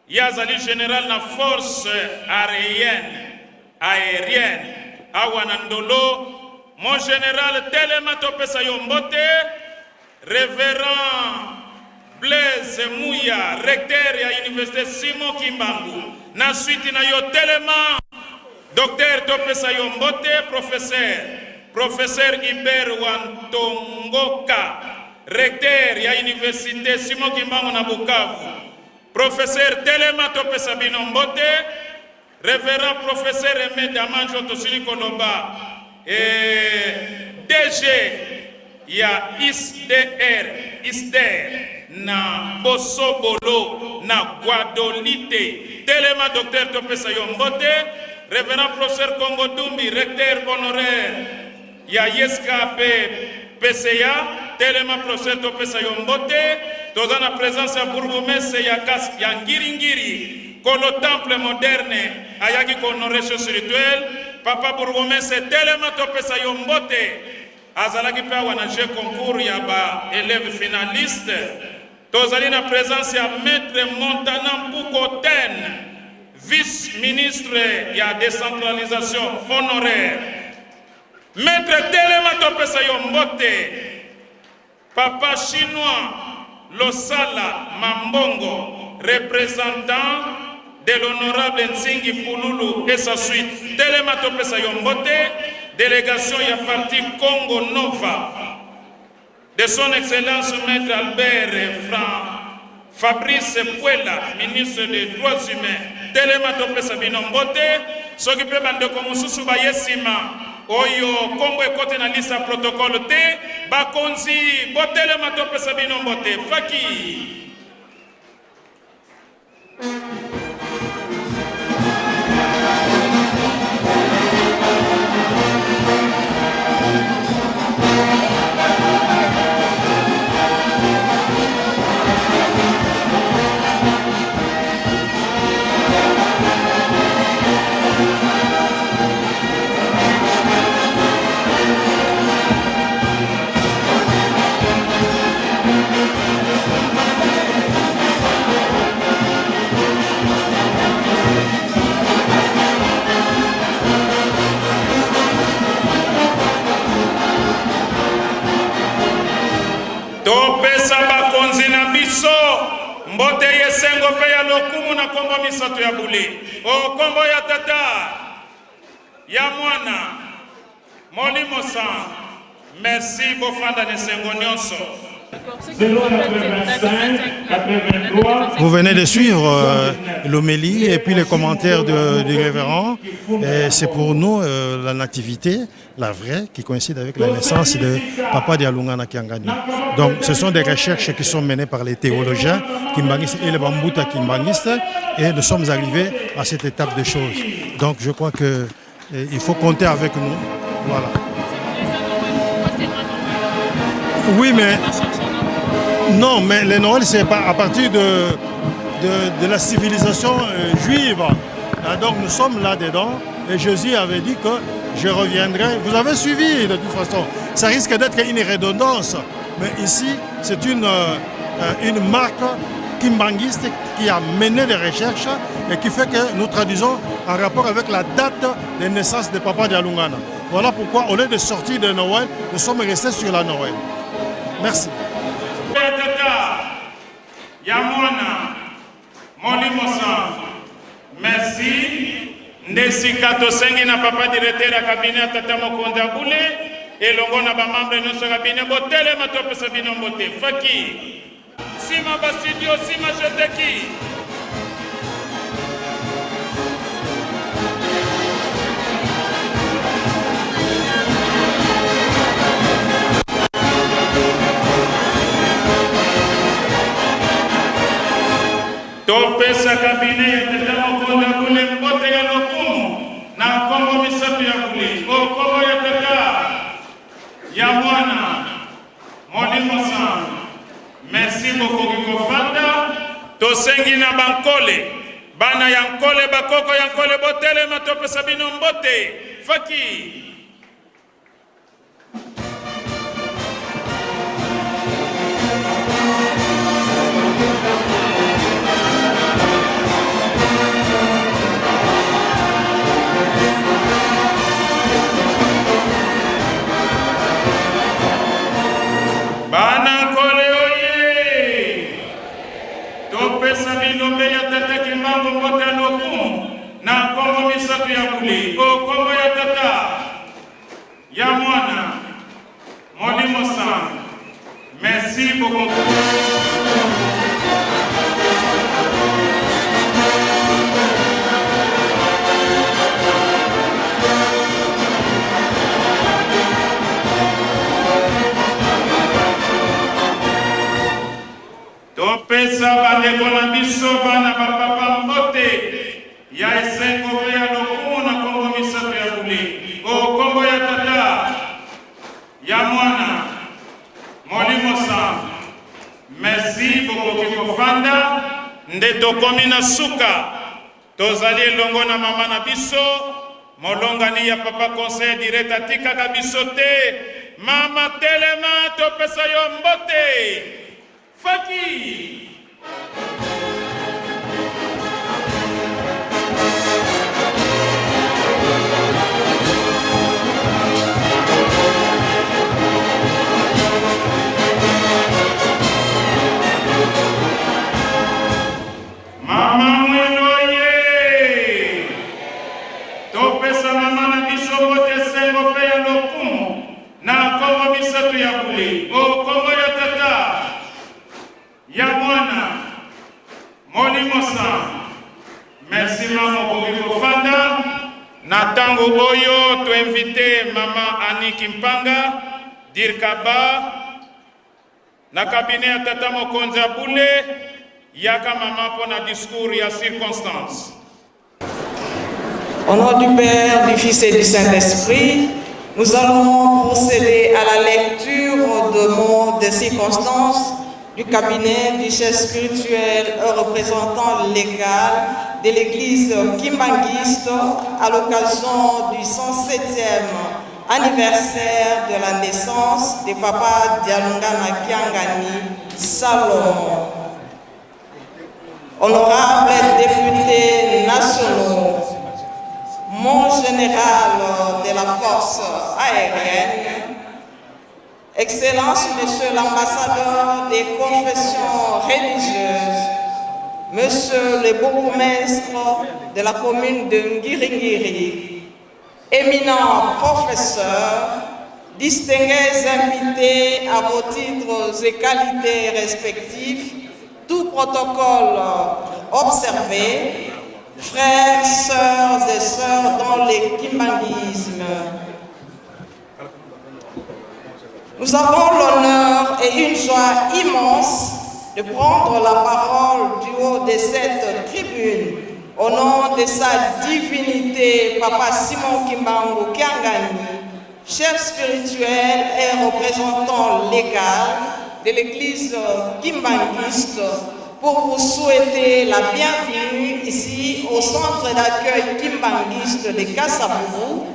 ye azali general na force aerienne, aerienne awa na Ndolo. Mon general, telema topesa yo mbote. Reverend Blaise Muya, recteur ya universite Simon Kimbangu, na suite na yo telema. Docteur topesa yo mbote. Professeur Professeur Hubert Wantongoka, recteur ya universite Simon Kimbangu na Bukavu. Professeur telema topesa bino mbote. Reverend Professeur Aime Damanjo tosili koloba eh, DG ya ISDR, ISDER na Bosobolo na Guadolite. Telema docteur topesa yo mbote. Reverend Professeur Kongo Dumbi, recteur honoraire ya ISK pe PCA. Telema professeur topesa yo mbote. Toza na presence ya bourgmestre ya kas ya Ngiringiri, kolo temple moderne ayaki ko honorer chef spirituel. Papa bourgmestre telema topesa yo mbote. Azalaki pe awa na jeu concours ya ba elèves finalistes. Tozali na presence ya maître Montana Mpuko Ten, vice-ministre ya décentralisation honoraire. Maître telema topesa yo mbote. Papa Chinois Losala Mambongo, representant de l'honorable Nsingi Pululu et sa suite. Telema topesa yo mbote, delegation ya parti Congo Nova de son excellence Maître Albert Franc Fabrice Puela, ministre des droits humains. Telema topesa bino mbote, soki mpe bandeko mosusu baye nsima oyo nkombo ekoti na liste ya protocole te, bakonzi botelema topesa bino mbote. Faki. Topesa bakonzi na biso mbote ya esengo mpe ya lokumu na nkombo misato ya bule, o nkombo ya Tata, ya Mwana, Molimo Santu. Merci, bofanda na esengo nyonso. Vous venez de suivre l'homélie et puis les commentaires du révérend. Et c'est pour nous la nativité, la vraie, qui coïncide avec la naissance de Papa Dialungana Kiangani. Donc ce sont des recherches qui sont menées par les théologiens kimbanguistes et les Bambuta kimbanguistes, et nous sommes arrivés à cette étape de choses. Donc je crois que il faut compter avec nous. Voilà. Oui, mais non, mais le Noël, c'est pas à partir de la civilisation juive. Ah, donc nous sommes là-dedans et Jésus avait dit que je reviendrai. Vous avez suivi de toute façon. Ça risque d'être une redondance, mais ici, c'est une marque kimbanguiste qui a mené des recherches et qui fait que nous traduisons en rapport avec la date de naissance de Papa Dialungana. Voilà pourquoi, au lieu de sortir de Noël, nous sommes restés sur la Noël. Merci. Ya Tata, ya Mwana, Molimo Santu. Merci. Nde sika tosengi na papa directeur ya cabinet ya tata mokonzi ya bule elongo na bamembre nyonso ya cabinet, botelema topesa bino mbote. Faki nsima bastudio, nsima jeteki. Topesa cabinet ya tata mokonzi ya bule mbote ya lokumu na nkombo misato ya bule, o nkombo ya Tata, ya Mwana, Molimo Santu. Merci, bokoki kofanda. Tosengi na bankole, bana ya nkole, bakoko ya nkole, botelema topesa bino mbote. Faki. Bana nkole oye, topesa bilombe ya tata Kimbangu mbote ya lokumu na nkombo misato ya bule, o nkombo ya Tata, ya Mwana, Molimo Santu. Merci beaucoup. Topesa bandeko na biso bana bapapa mbote ya esengo mpe ya lokumu na nkombo misato ya bule, o nkombo ya Tata, ya Mwana, Molimo Santu. Merci, bokoki kofanda. Nde tokomi na suka. Tozali elongo na mama na biso, molongani ya papa conseiller direct, atikaka biso te. Mama, telema topesa yo mbote. Faki. Mabondeli o kombo ya Tata, ya Mwana, Molimo Santu. Merci mama, okoki kofanda. Na tango oyo to invite mama Annie Kimpanga, Dirkaba, na cabinet ya tata mokonzi ya bule, yaka mama mpo na discours ya circonstance. Au nom du Père, du Fils et du Saint-Esprit, nous allons procéder à la lecture de mots de circonstances du cabinet du chef spirituel représentant légal de l'église kimbanguiste à l'occasion du 107e anniversaire de la naissance de Papa Dialungana Kiangani Salomon. Honorables députés nationaux, mon général de la force aérienne, Excellence, Monsieur l'ambassadeur des confessions religieuses, Monsieur le bourgmestre de la commune de Ngiringiri, éminent professeur, distingués invités à vos titres et qualités respectifs, tout protocole observé, frères, sœurs et sœurs dans le kimbanguisme. Nous avons l'honneur et une joie immense de prendre la parole du haut de cette tribune au nom de sa divinité, Papa Simon Kimbangu Kiangani, chef spirituel et représentant légal de l'église kimbanguiste, pour vous souhaiter la bienvenue ici au centre d'accueil kimbanguiste de Kasavubu,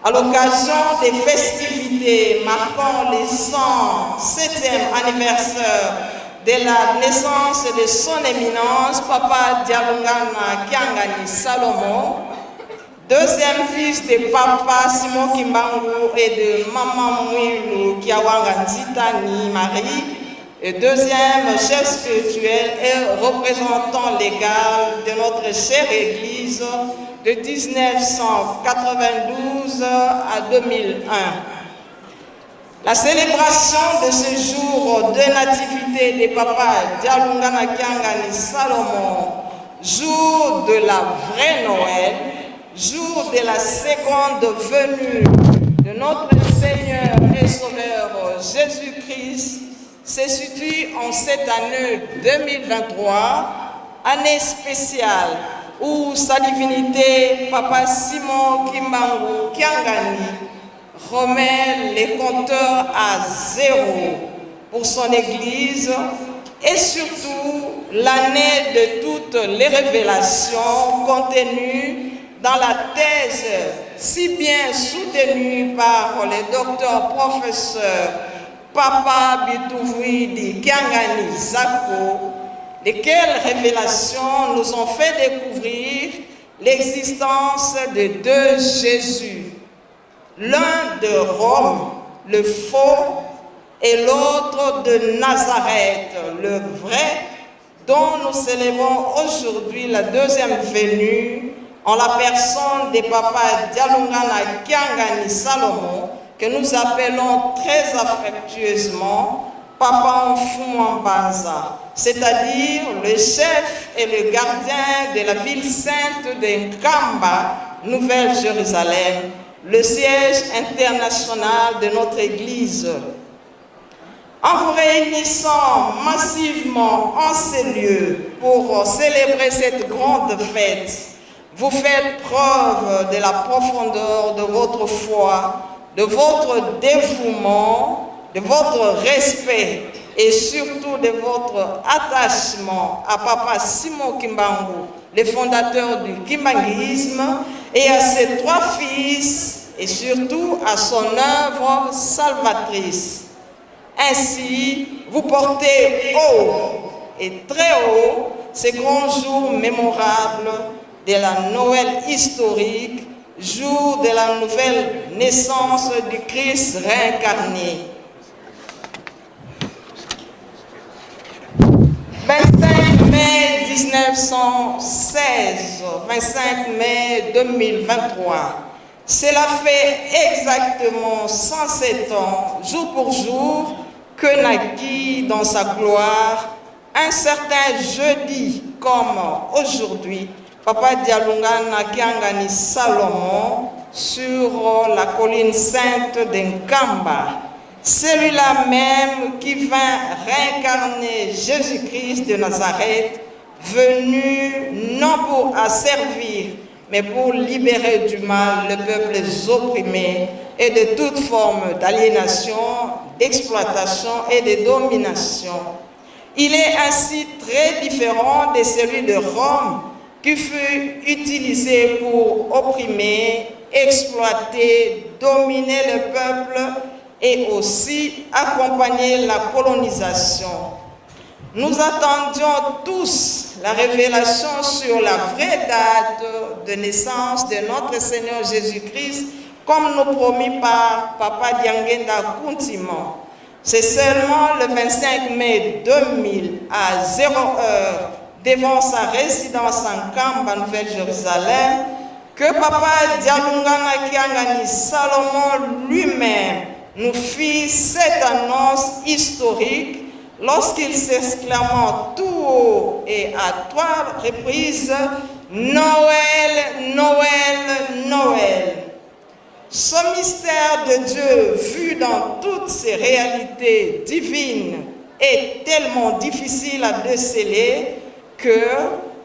à l'occasion des festivités marquant le 107e anniversaire de la naissance de son éminence, Papa Dialungana Kiangani Salomon, deuxième fils de Papa Simon Kimbangu et de Maman Mwilu Kiawanga Nzitani Marie, et deuxième chef spirituel et représentant légal de notre chère Église de 1992 à 2001. La célébration de ce jour de nativité de Papa Dialungana Kiangani Salomon, jour de la vraie Noël, jour de la seconde venue de notre Seigneur et Sauveur Jésus-Christ, se situe en cette année 2023, année spéciale où sa divinité Papa Simon Kimbangu Kiangani remet les compteurs à zéro pour son Église et surtout l'année de toutes les révélations contenues dans la thèse si bien soutenue par les docteurs professeurs Papa Bitouvuidi Kiangani Zako, lesquelles révélations nous ont fait découvrir l'existence de deux Jésus, l'un de Rome, le faux, et l'autre de Nazareth, le vrai, dont nous célébrons aujourd'hui la deuxième venue en la personne des papas Dialungana Kiangani Salomon, que nous appelons très affectueusement Papa Mfumuambanza, c'est-à-dire le chef et le gardien de la ville sainte de Nkamba, Nouvelle-Jérusalem, le siège international de notre Église. En vous réunissant massivement en ces lieux pour célébrer cette grande fête, vous faites preuve de la profondeur de votre foi, de votre dévouement, de votre respect et surtout de votre attachement à Papa Simon Kimbangu, le fondateur du kimbanguisme, et à ses trois fils et surtout à son œuvre salvatrice. Ainsi, vous portez haut et très haut ces grands jours mémorables de la Noël historique, jour de la nouvelle naissance du Christ réincarné. 25 mai 1916, 25 mai 2023, Cela fait exactement 107 ans, jour pour jour, que naquit dans sa gloire un certain jeudi comme aujourd'hui, Papa Dialungana Kiangani Salomon sur la colline sainte d'Nkamba. Celui-là même qui vint réincarner Jésus-Christ de Nazareth, venu non pour asservir, mais pour libérer du mal le peuple opprimé et de toute forme d'aliénation, d'exploitation et de domination. Il est ainsi très différent de celui de Rome qui fut utilisé pour opprimer, exploiter, dominer le peuple et aussi accompagner la colonisation. Nous attendions tous la révélation sur la vraie date de naissance de notre Seigneur Jésus-Christ, comme nous promis par Papa Diangenda Kuntiman. C'est seulement le 25 mai 2000 à 0 heure devant sa résidence en Kamba, Nouvelle-Jérusalem, que Papa Dialungana Kiangani Salomon lui-même nous fit cette annonce historique lorsqu'il s'exclamant tout haut et à trois reprises Noël, Noël, Noël. Ce mystère de Dieu vu dans toutes ses réalités divines est tellement difficile à déceler que,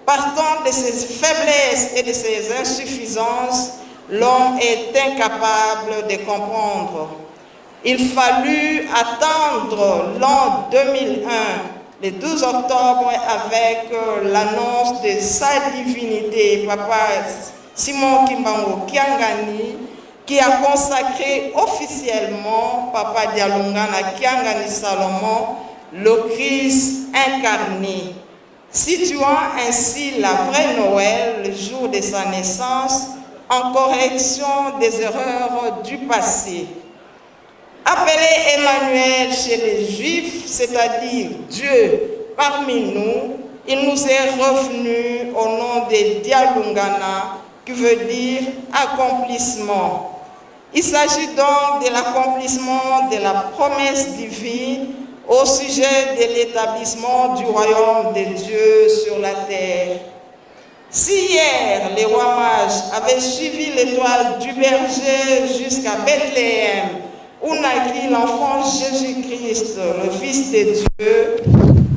partant de ses faiblesses et de ses insuffisances, l'homme est incapable de comprendre. Il fallut attendre l'an 2001, le 12 octobre, avec l'annonce de sa divinité, Papa Simon Kimbangu Kiangani, qui a consacré officiellement Papa Dialungana Kiangani Salomon, le Christ incarné, situant ainsi la vraie Noël, le jour de sa naissance, en correction des erreurs du passé. Appelé Emmanuel chez les Juifs, c'est-à-dire Dieu parmi nous, il nous est revenu au nom de Dialungana, qui veut dire accomplissement. Il s'agit donc de l'accomplissement de la promesse divine au sujet de l'établissement du royaume de Dieu sur la terre. Si hier les rois mages avaient suivi l'étoile du berger jusqu'à Bethléem, où naquit l'enfant Jésus-Christ, le Fils de Dieu,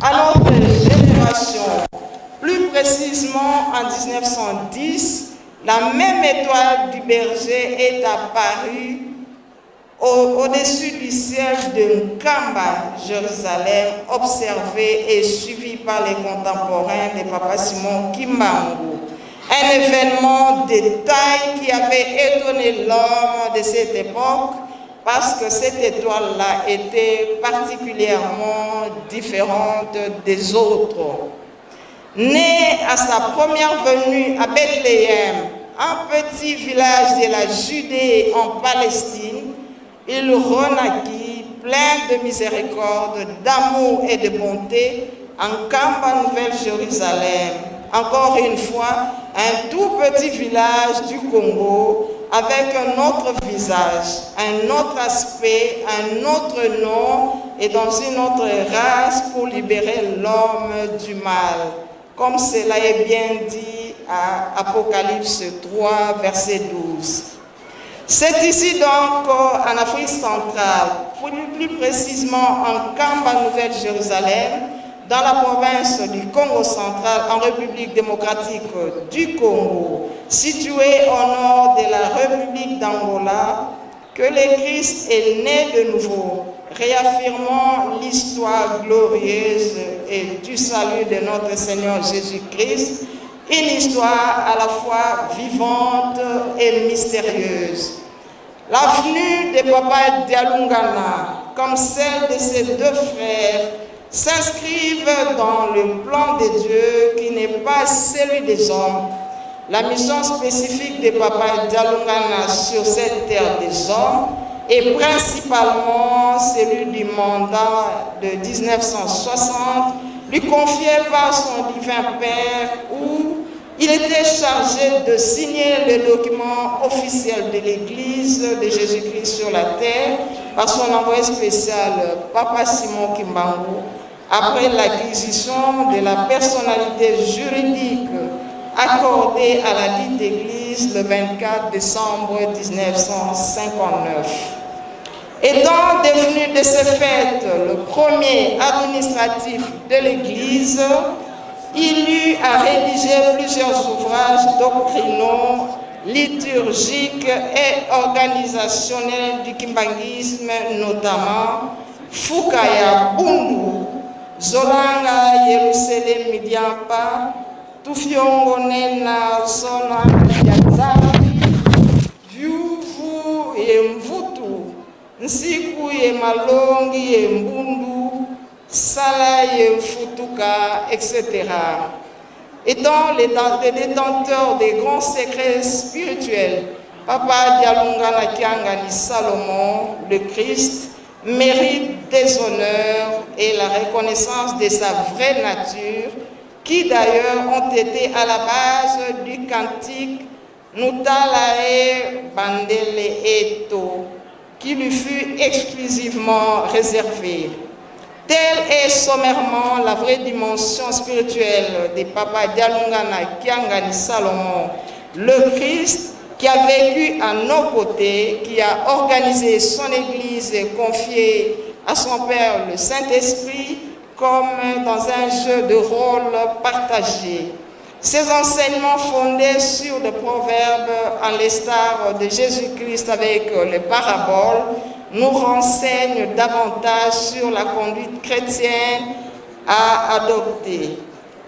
à notre génération, plus précisément en 1910, la même étoile du berger est apparue au-dessus du ciel de Nkamba, Jérusalem, observée et suivie par les contemporains de Papa Simon Kimbangu. Un événement de taille qui avait étonné l'homme de cette époque parce que cette étoile-là était particulièrement différente des autres. Né à sa première venue à Bethléem, un petit village de la Judée en Palestine, il renaquit plein de miséricorde, d'amour et de bonté en Kamba, Nouvelle-Jérusalem. Encore une fois, un tout petit village du Congo avec un autre visage, un autre aspect, un autre nom et dans une autre race pour libérer l'homme du mal. Comme cela est bien dit à Apocalypse 3, verset 12. C'est ici donc en Afrique centrale, plus précisément en Kamba, Nouvelle-Jérusalem, dans la province du Congo central, en République démocratique du Congo, située au nord de la République d'Angola, que le Christ est né de nouveau, réaffirmant l'histoire glorieuse et du salut de notre Seigneur Jésus-Christ, une histoire à la fois vivante et mystérieuse. L'avenue de Papa Dialungana, comme celle de ses deux frères, s'inscrivent dans le plan de Dieu qui n'est pas celui des hommes. La mission spécifique de Papa Dialungana sur cette terre des hommes est principalement celui du mandat de 1960, lui confié par son divin Père où Il était chargé de signer le document officiel de l'Église de Jésus-Christ sur la terre par son envoyé spécial, Papa Simon Kimbangu, après l'acquisition de la personnalité juridique accordée à la dite Église le 24 décembre 1959. Étant devenu de ce fait le premier administratif de l'Église, il eut à rédiger plusieurs ouvrages doctrinaux, liturgiques et organisationnels du kimbanguisme, notamment Fukaya Bundu, Zolanga Yerusalem Midiampa, Tufiongo Nena Zona ya Nzambi, Vyuvu ye Mvutu, Nsiku ye Malongi ye Mbundu, Sala ye Mfutuka, etc. Étant les détenteurs des grands secrets spirituels, Papa Dialungana Kiangani Salomon, le Christ, mérite des honneurs et la reconnaissance de sa vraie nature, qui d'ailleurs ont été à la base du cantique Nutalae Bandele Eto, qui lui fut exclusivement réservé. Telle est sommairement la vraie dimension spirituelle des Papa Dialungana Kiangani Salomon, le Christ qui a vécu à nos côtés, qui a organisé son Église et confié à son Père le Saint-Esprit comme dans un jeu de rôle partagé. Ces enseignements fondés sur des proverbes en l'instar de Jésus-Christ avec les paraboles nous renseignent davantage sur la conduite chrétienne à adopter.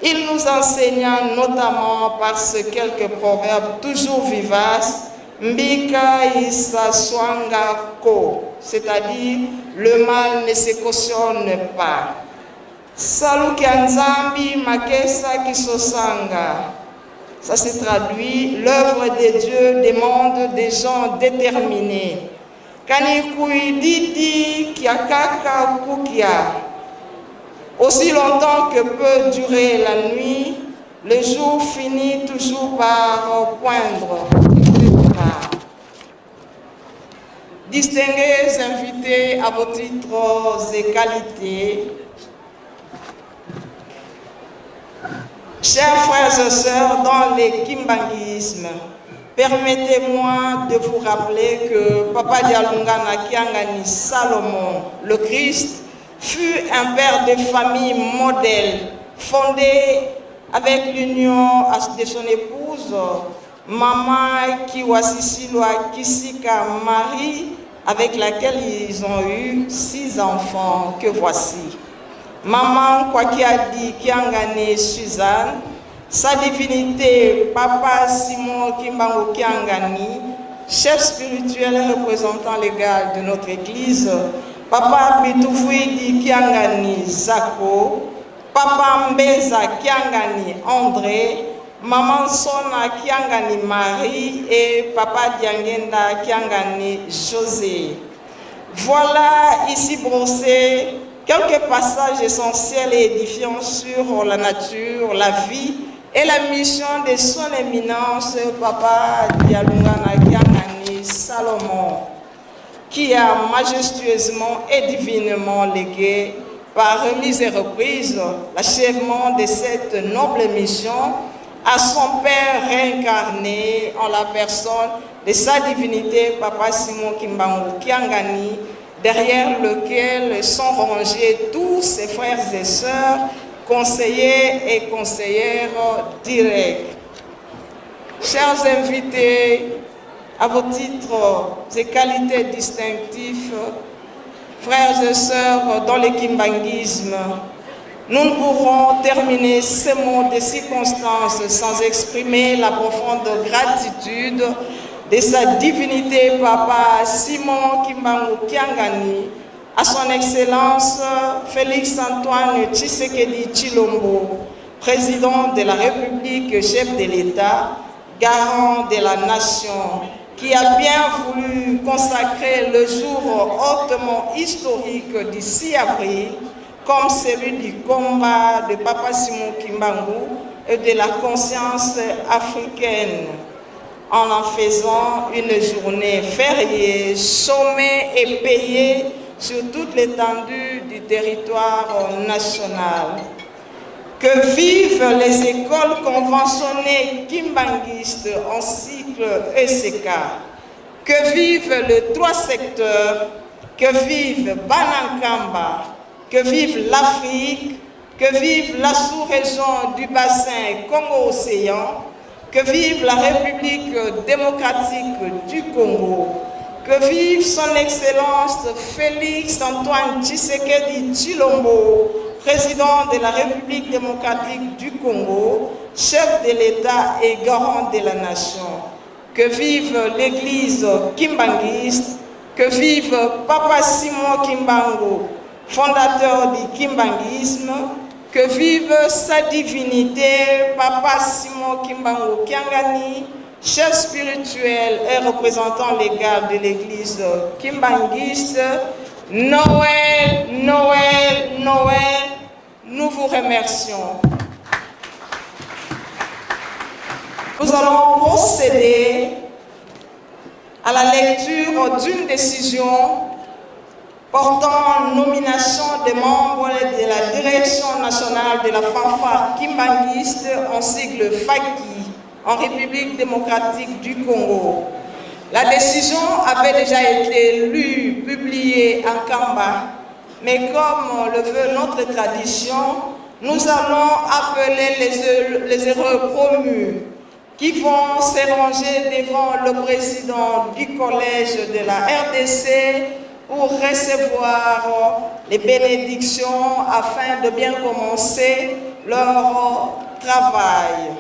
Il nous enseigna notamment par ces quelques proverbes toujours vivaces, Mbika Isaswanga Ko, c'est-à-dire le mal ne se cautionne pas. Saluki Nzambi Makesa Kisosanga. Ça se traduit, l'œuvre de Dieu demande des gens déterminés. Kanikuididi Kiakaka Kukia. Aussi longtemps que peut durer la nuit, le jour finit toujours par poindre, etc. Distingués invités à vos titres et qualités, chers frères et sœurs dans le kimbanguisme, permettez-moi de vous rappeler que Papa Dialungana Kiangani Salomon, le Christ, fut un père de famille modèle, fondé avec l'union de son épouse, Mama Kiwasisilwa Kisika Marie, avec laquelle ils ont eu 6 enfants que voici. Maman Kwakiadi Kiangani Suzanne, sa divinité Papa Simon Kimbangu Kiangani, chef spirituel et représentant légal de notre église, Papa Bitoufuidi Kiangani Zako, Papa Mbenza Kiangani André, Maman Sona Kiangani Marie et Papa Diangenda Kiangani José. Voilà ici brossé quelques passages essentiels et édifiants sur la nature, la vie et la mission de son éminence Papa Dialungana Kiangani Salomon, qui a majestueusement et divinement légué par remise et reprise l'achèvement de cette noble mission à son Père réincarné en la personne de sa divinité Papa Simon Kimbangu Kiangani, derrière lequel sont rangés tous ses frères et sœurs, conseillers et conseillères directs. Chers invités, à vos titres et qualités distinctifs, frères et sœurs dans le kimbanguisme, nous ne pourrons terminer ces mots de circonstances sans exprimer la profonde gratitude de sa divinité Papa Simon Kimbangu Kiangani, à son Excellence Félix Antoine Tshisekedi Tshilombo, président de la République, chef de l'État, garant de la nation, qui a bien voulu consacrer le jour hautement historique du 6 avril comme celui du combat de Papa Simon Kimbangu et de la conscience africaine en en faisant une journée fériée, chômée et payée sur toute l'étendue du territoire national. Que vivent les écoles conventionnées kimbanguistes en cycle ECK. Que vive le trois secteurs, que vive Banankamba, que vive l'Afrique, que vive la sous-région du bassin Congo-Océan, que vive la République démocratique du Congo, que vive son Excellence Félix Antoine Tshisekedi Tshilombo, président de la République démocratique du Congo, chef de l'État et garant de la nation. Que vive l'Église kimbanguiste, que vive Papa Simon Kimbangu, fondateur du kimbanguisme, que vive sa divinité, Papa Simon Kimbangu Kiangani, chef spirituel et représentant légal de l'église kimbanguiste. Noël, Noël, Noël, nous vous remercions. Nous allons procéder à la lecture d'une décision portant nomination des membres de la Direction nationale de la fanfare kimbanguiste en sigle FAKI en République démocratique du Congo. La décision avait déjà été lue, publiée en Kamba, mais comme le veut notre tradition, nous allons appeler les, les heureux promus qui vont se ranger devant le président du collège de la RDC pour recevoir les bénédictions afin de bien commencer leur travail.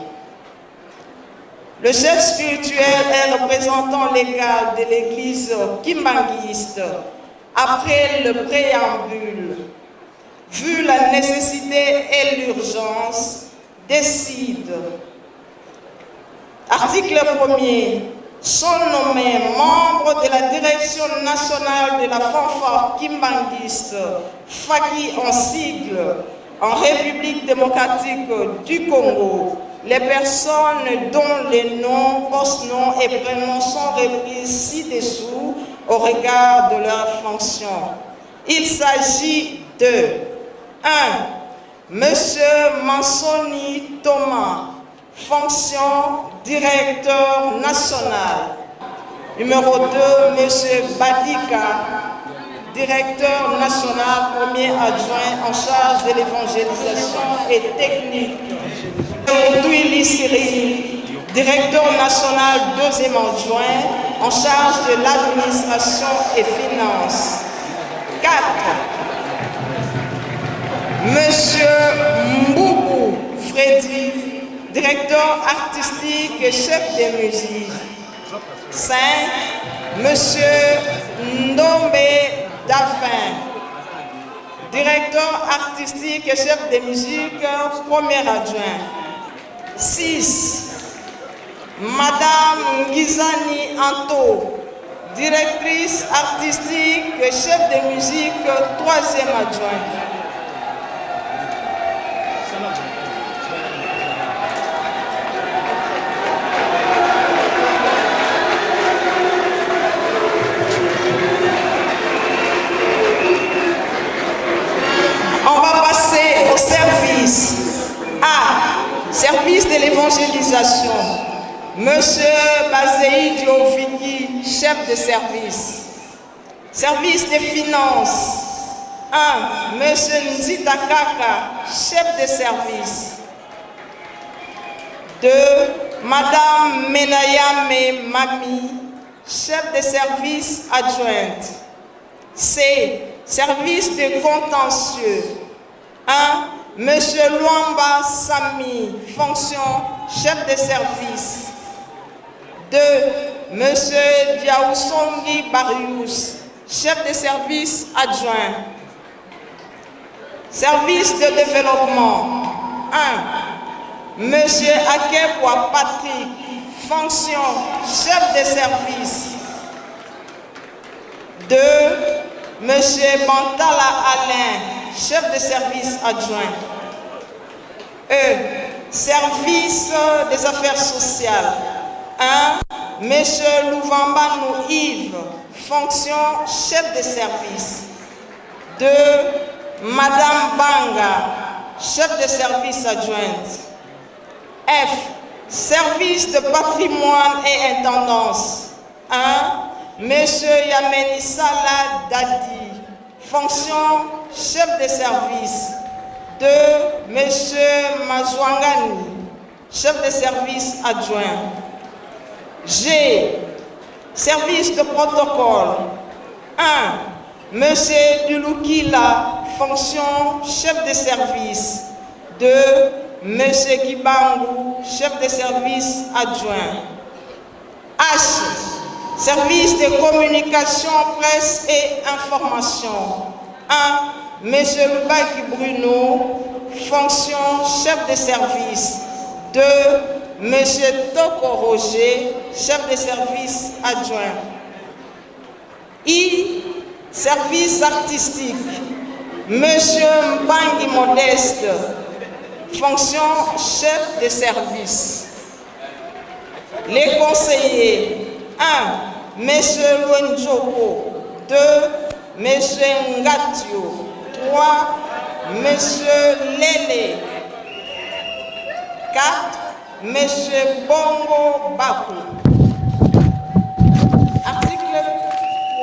Le chef spirituel est représentant légal de l'église kimbanguiste. Après le préambule, vu la nécessité et l'urgence, décide. Article 1er. Sont nommés membres de la direction nationale de la fanfare kimbanguiste, FAKI en sigle, en République démocratique du Congo, les personnes dont les noms, post-noms et prénoms sont repris ci-dessous au regard de leur fonction. Il s'agit de 1. Monsieur Mansoni Thomas, fonction directeur national. Numéro 2, Monsieur Badika, directeur national, premier adjoint en charge de l'évangélisation et technique. Moutoui Cyril, directeur national, deuxième adjoint en charge de l'administration et finances. 4. Monsieur Mboubou Freddy, directeur artistique et chef de musique. 5. Monsieur Ndombe Daffin, directeur artistique et chef de musique, premier adjoint. 6. Madame Ngizani Anto, directrice artistique et chef de musique, troisième adjoint. On va passer au service. A. Service de l'évangélisation. Monsieur Bazei Dioviki, chef de service. Service des finances. 1. Monsieur Nzita Kaka, chef de service. 2. Madame Menayame Mami, chef de service adjointe. C. Service de contentieux. 1. Monsieur Luamba Sami, fonction chef de service. 2. Monsieur Diaousongi Barius, chef de service adjoint. Service de développement. 1. Monsieur Akeboua Patrick, fonction chef de service. 2. Monsieur Bantala Alain, chef de service adjoint. E. Service des affaires sociales. 1. Monsieur Louvambanou Yves, fonction chef de service. 2. Madame Banga, chef de service adjointe. F. Service de patrimoine et intendance. 1. Monsieur Yameni Salah Dadi, fonction chef de service. 2. Monsieur Mazouangani, chef de service adjoint. G. Service de protocole. 1. Monsieur Dulukila, fonction chef de service. 2. Monsieur Kibangu, chef de service adjoint. H. Service de communication, presse et information. 1. Monsieur Lubaki Bruno, fonction chef de service. 2. Monsieur Toko Roger, chef de service adjoint. I. Service artistique. Monsieur Mbangi Modeste, fonction chef de service. Les conseillers. 1. Monsieur Luenjoko. 2. Monsieur Ngatio. 3. Monsieur Lele. 4. Monsieur Bongo Bakou. Article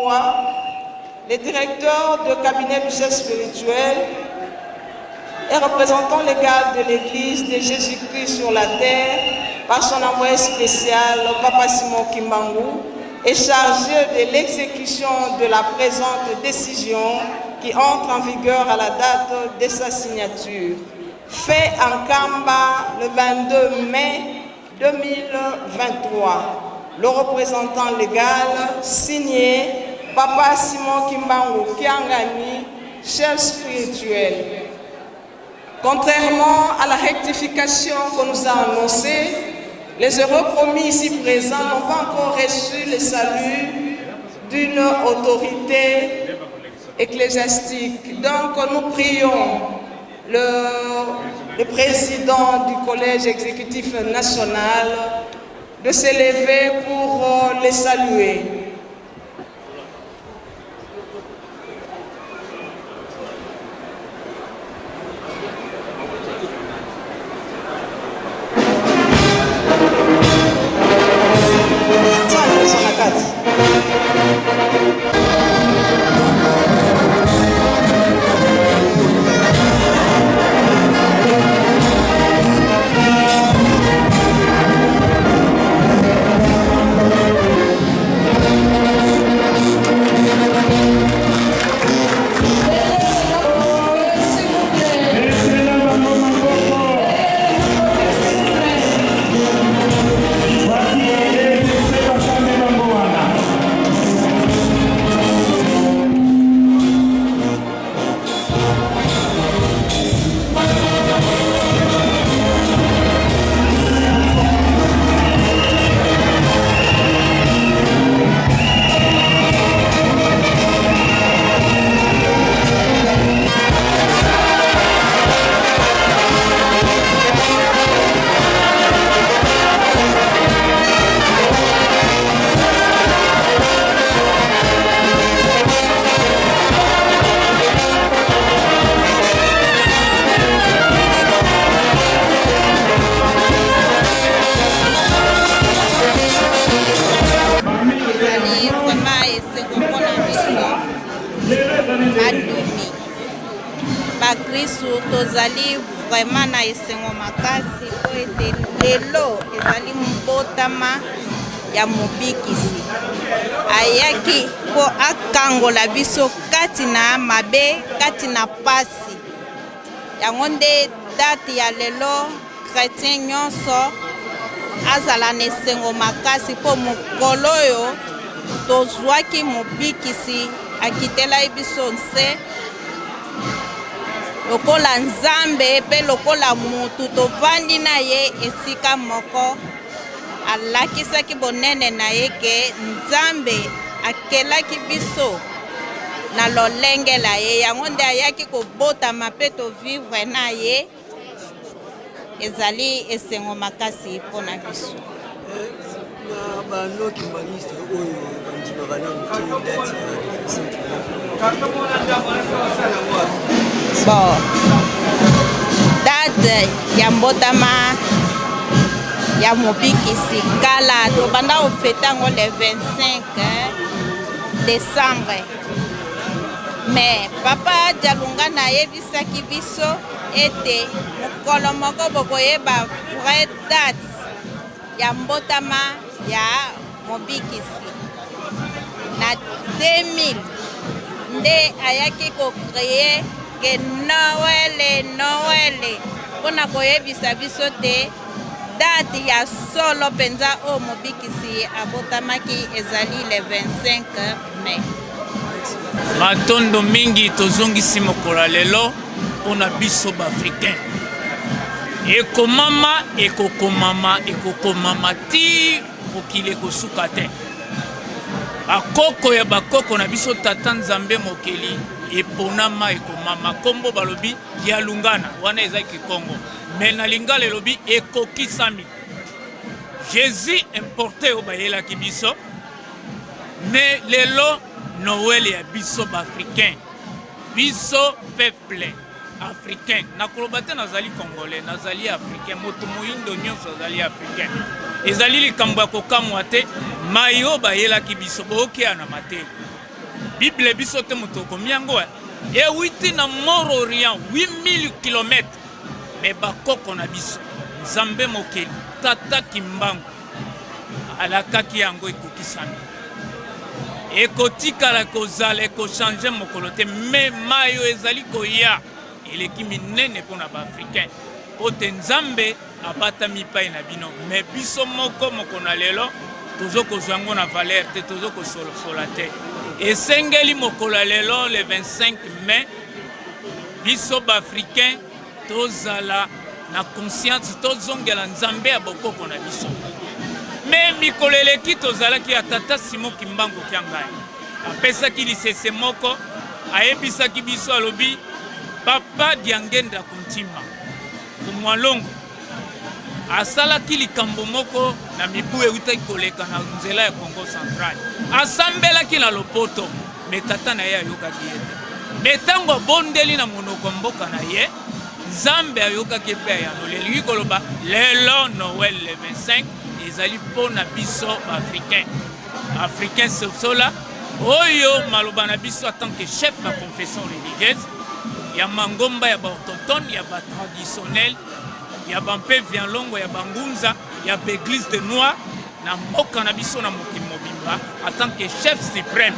3. Le directeur de cabinet du chef spirituel et représentant légal de l'Église de Jésus-Christ sur la terre par son envoyé spécial, Papa Simon Kimbangu, est chargé de l'exécution de la présente décision qui entre en vigueur à la date de sa signature. Fait en Kamba le 22 mai 2023. Le représentant légal signé Papa Simon Kimbangu Kiangani, chef spirituel. Contrairement à la rectification qu'on nous a annoncée, les heureux promis ici présents n'ont pas encore reçu le salut d'une autorité ecclésiastique. Donc nous prions le, le président du Collège exécutif national de s'élever pour euh, les saluer. Ezali vraiment esengo mpona biso bandimi bakristu, tozali vraiment na esengo makasi mpo ete lelo ezali mbotama ya mobikisi ayaki mpo akangola biso kati na mabe, kati na pasi. Yango nde date ya lelo, chretien nyonso azala na esengo makasi mpo mokolo oyo tozwaki mobikisi akitelaki biso nse lokola Nzambe mpe lokola mutu, tovandi na ye esika moko. Alakisaki bonene na ye ke Nzambe akelaki biso na lolenge la ye, yango nde ayaki kobotama mpe tovivre na ye. Ezali esengo makasi mpo na biso. Na ba non kimbanguiste oyo bandimaka nanu te date ya 25. Bon, date ya mbotama ya mobikisi kala tobanda kofete yango le 25 décembre, mais papa Dialungana ayebisaki biso ete mokolo moko bokoyeba vraie date ya mbotama ya mobikisi. Na 2000 nde ayaki kocreye ke Noele Noele mpo na koyebisa biso te date ya solo mpenza oyo mobikisi abotamaki ezali le 25 mai. Matondo mingi tozongisi mokolo ya lelo mpo na biso baafricain. Ekomama, ekokomama, ekokomama ti mokili ekosuka te. Bakoko ya bakoko na biso, tata Nzambe mokeli, eponama, ekomama nkombo balobi Dialungana, wana eza kikongo, me na lingala elobi ekokisami. Jésus importe oyo bayelaki biso, me lelo Noël ya biso baafricain, biso peuple africain. Nakoloba te nazali congolais, nazali africain, moto moyindo nyonso azali africain. Ezali likambo ya kokamwa te, mai oyo bayelaki biso bookeya na matei Bible biso te moto okomi yango ewiti na Mort Orient 8000 km, me bakoko na biso Nzambe mokeli tata Kimbangu alakaki yango ekokisami, ekotikala kozala, ekochange mokolo te. Me mayo ezali koya eleki minene mpo na baafricain, mpo te Nzambe abatami epai na bino, me biso moko moko na lelo tozo kozwa yango na valeur te, tozo kosolosola te. Esengeli mokolo ya lelo le 25 mai biso baafricain tozala na conscience, tozongela Nzambe ya bokoko na biso. Me mikolo eleki tozalaki ya tata Simon Kimbangu Kiangani apesaki lisese moko, ayebisaki biso, alobi papa Diangenda Kuntima Mwalongo asalaki likambo moko na mibu eutaki koleka na nzela ya Congo Central. Asambelaki na lopoto, me tata na ye ayokaki ye te. Me ntango abondeli na monoko ya mboka na ye, Nzambe ayokaki mpe ayanoli. Elingi koloba lelo Noël le 25 ezali mpo na biso baafricain, africain sosola oyo maloba na biso en tant que chef ya confession religieuse ya mangomba ya baautochtone, ya batraditionnel, ya bampe vianlongo, ya bangunza, ya baeglise de noir na mboka na biso na mokili mobimba, en tant que chef suprême.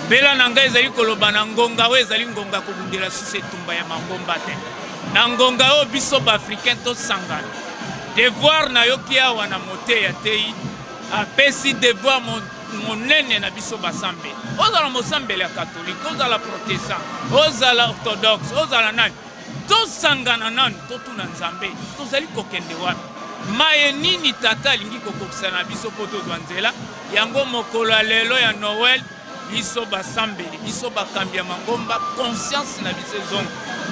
Mbela na ngai ezali koloba na ngonga oyo ezali ngonga ya kobundela susu etumba ya mangomba te. Na ngonga oyo biso baafricain tosangana. Devoir nayoki awa na moteya tei apesi devoir monene na biso basambeli. Ozala mosambeli ya katolike, ozala protestant, ozala orthodoxe, ozala nani, tosangana nanu totuna Nzambe tozali kokende wapi, maye nini tata alingi kokokisa na biso mpo tozwa nzela yango. Mokolo ya lelo ya Noel, biso basambeli, biso bakambi ya mangomba, conscience na biso ezonga.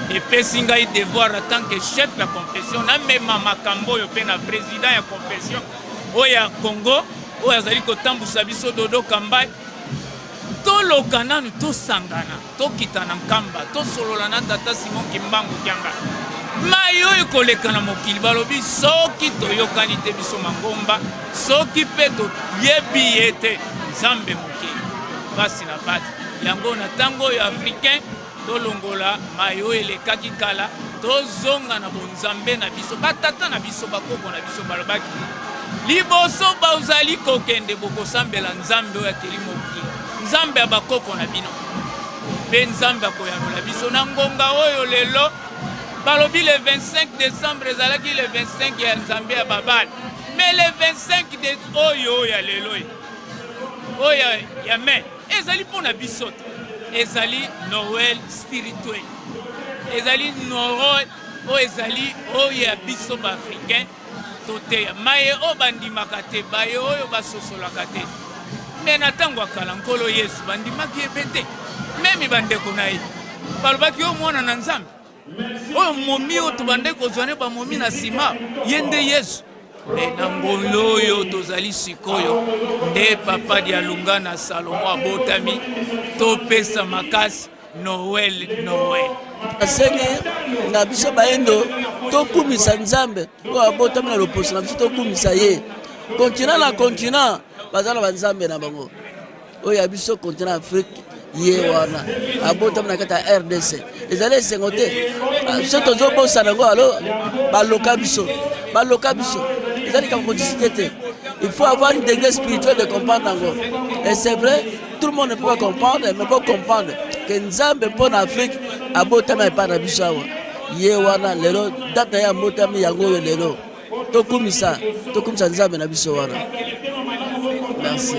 Epesi ngai devoir en tant que chef ya confession namema makambo oyo mpe na président ya confession oyo ya Congo oyo azali kotambusa biso, Dodo Kambai. Toloka nanu, tosangana, tokita na Nkamba, tosolola na tata Simon Kimbangu Kianga. Mai oyo ekoleka na mokili, balobi soki toyokani te biso mangomba, soki mpe toyebi ye te Nzambe mokeli, pasi na pasi. Yango na ntango oyo africain tolongola mai oyo elekaki kala, tozonga na bonzambe na biso. Batata na biso, bakoko na biso balobaki liboso bozali kokende bokosambela Nzambe oyo akeli mokili, Nzambe ya bakoko na bino, mpe Nzambe akoyanola biso na ngonga oyo. Lelo balobi le 25 décembre ezalaki le 25 ya Nzambe ya babale, mais le 25 de oyo ya lelo oyo ya mai ezali mpo na biso te. Ezali Noël spirituel, ezali Noël oyo ezali oyo ya biso baafricain. Toteya maye oyo bandimaka te, baye oyo basosolaka te. Me na ntango ya kala Nkolo Yesu bandimaki ye mpe te, memi bandeko na ye balobaki yo mwana na Nzambe. Oyo momi oyo tobandaki kozwa ne bamomi na nsima, ye nde Yesu. Me na ngolo oyo tozali sikoyo nde Papa Dialungana na Salomo abotami, topesa makasi Noel, Noel. Nasengi na biso bayindo tokumisa Nzambe oyo abotami na loposo na biso, tokumisa ye. Continent na continent baza na banzambe na bango, oyo ya biso continent Afrique ye wana abotami na kati ya RDC. Ezali esengo te biso tozobosana yango, alo baloka biso, baloka biso. Eza likambo kodiscute te, il faut avoir une degré spirituel de comprendre yango. Et c'est vrai, tout le monde ne peut pas comprendre, mais faut comprendre que Nzambe mpo na Afrique abotami epai na biso awa. Ye wana lelo date na ye abotami yango oyo lelo, tokumisa, tokumisa Nzambe na biso wana. Merci.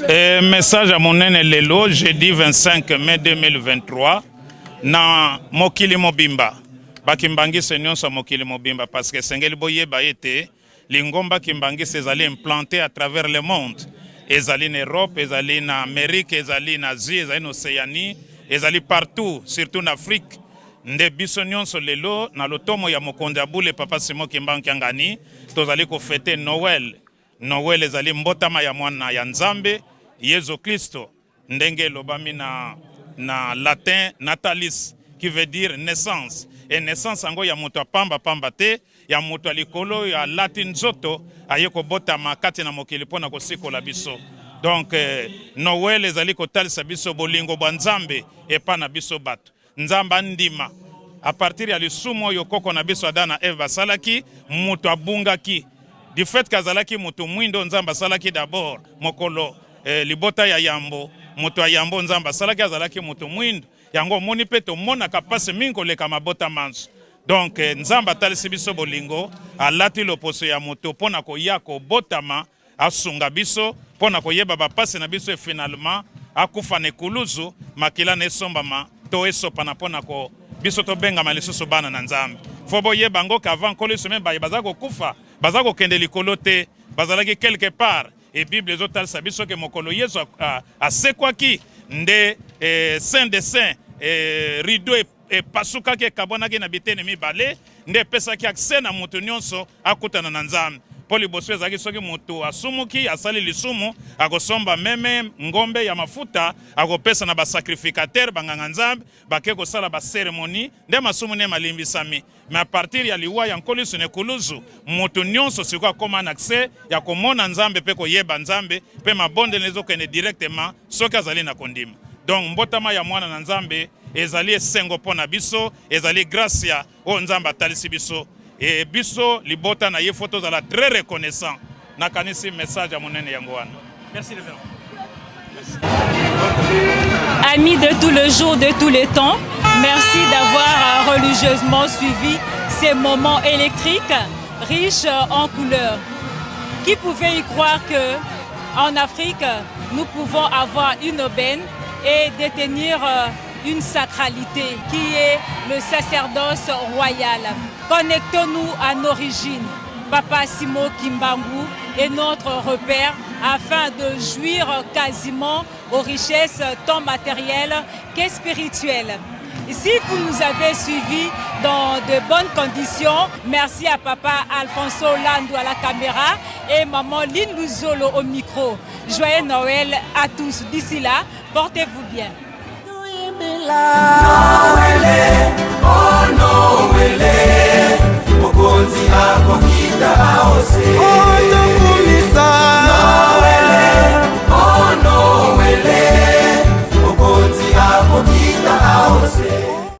Et message ya monene lelo jeudi 25 mai 2023 na mokili mobimba, bakimbangiste nyonso ya mokili mobimba, parce que esengeli boyeba ete lingomba kimbangiste ezali implanté à travers le monde. Ezali na Europe, ezali na Amérique, ezali na Asie, ezali na Océanie, ezali partout, surtout na Afrique. Nde biso nyonso lelo na lotomo ya mokonzi ya bule Papa Simon Kimbangu Kiangani tozali kofete Noël. Noël ezali mbotama ya mwana ya Nzambe Yesu Kristo, ndenge elobami na, na latin natalis, qui veut dire naissance. Et naissance yango ya moto ya pamba pamba te, ya moto ya likolo oyo alati nzoto aye kobotama kati na mokili mpo na kosikola biso. Donc eh, Noël ezali kotalisa biso bolingo bwa Nzambe epa na biso bato. Nzambe andima a partir ya lisumu oyo koko na biso Adam na Eve basalaki, moto abungaki. Du fait qu'azalaki moto mwindo, Nzambe asalaki d'abord mokolo eh, libota ya yambo, moto ya yambo Nzambe asalaki azalaki moto mwindo. Yango omoni mpe tomonaka mpasi mingi koleka mabota manso. Donc eh, Nzambe atalisi biso bolingo, alati loposo ya moto mpo na koya kobotama asunga biso mpo na koyeba bapasi na biso, et finalement akufa na ekuluzu, makila na esombama to esopana mpo na ko biso tobengama lisusu bana na Nzambe. Fo boyeba ngo ke avant Nkolo Yesu meme baye baza kokufa baza kokende likolo te, bazalaki quelque part. Et Bible ezotalisa biso ke mokolo Yesu asekwaki nde eh, saint de saint eh, rideau epasukaki, ekabwanaki na biteni mibale, nde epesaki accès na moto nyonso akutana na Nzambe. Mpo liboso ezalaki soki moto asumuki, asali lisumu, akosomba meme, ngombe ya mafuta, akopesa na basacrificateur, banganga Nzambe, bake kosala ba cérémonie, nde masumu ne malimbisami. Mais à partir ya liwa ya Nkolo Yesu na ekuluzu, moto nyonso sikoyo akoma na accès ya komona Nzambe mpe koyeba Nzambe, mpe mabondeli ezokende directement soki azali na kondima. Donc mbotama ya mwana na Nzambe ezali esengo mpo na biso, ezali gracia oyo Nzambe atalisi biso. Et biso libota na ye faut tozala très reconnaissant. Nakanisi message ya monene yango wana. Merci révérend. Amis de tous les jours, de tous les temps, merci d'avoir religieusement suivi ces moments électriques riches en couleurs. Qui pouvait y croire que en Afrique, nous pouvons avoir une aubaine et détenir une sacralité qui est le sacerdoce royal. Connectons-nous à nos origines. Papa Simo Kimbangu est notre repère afin de jouir quasiment aux richesses tant matérielles que spirituelles. Si vous nous avez suivis dans de bonnes conditions, merci à papa Alfonso Lando à la caméra et maman Lynn Luzolo au micro. Joyeux Noël à tous. D'ici là, portez-vous bien. Noël.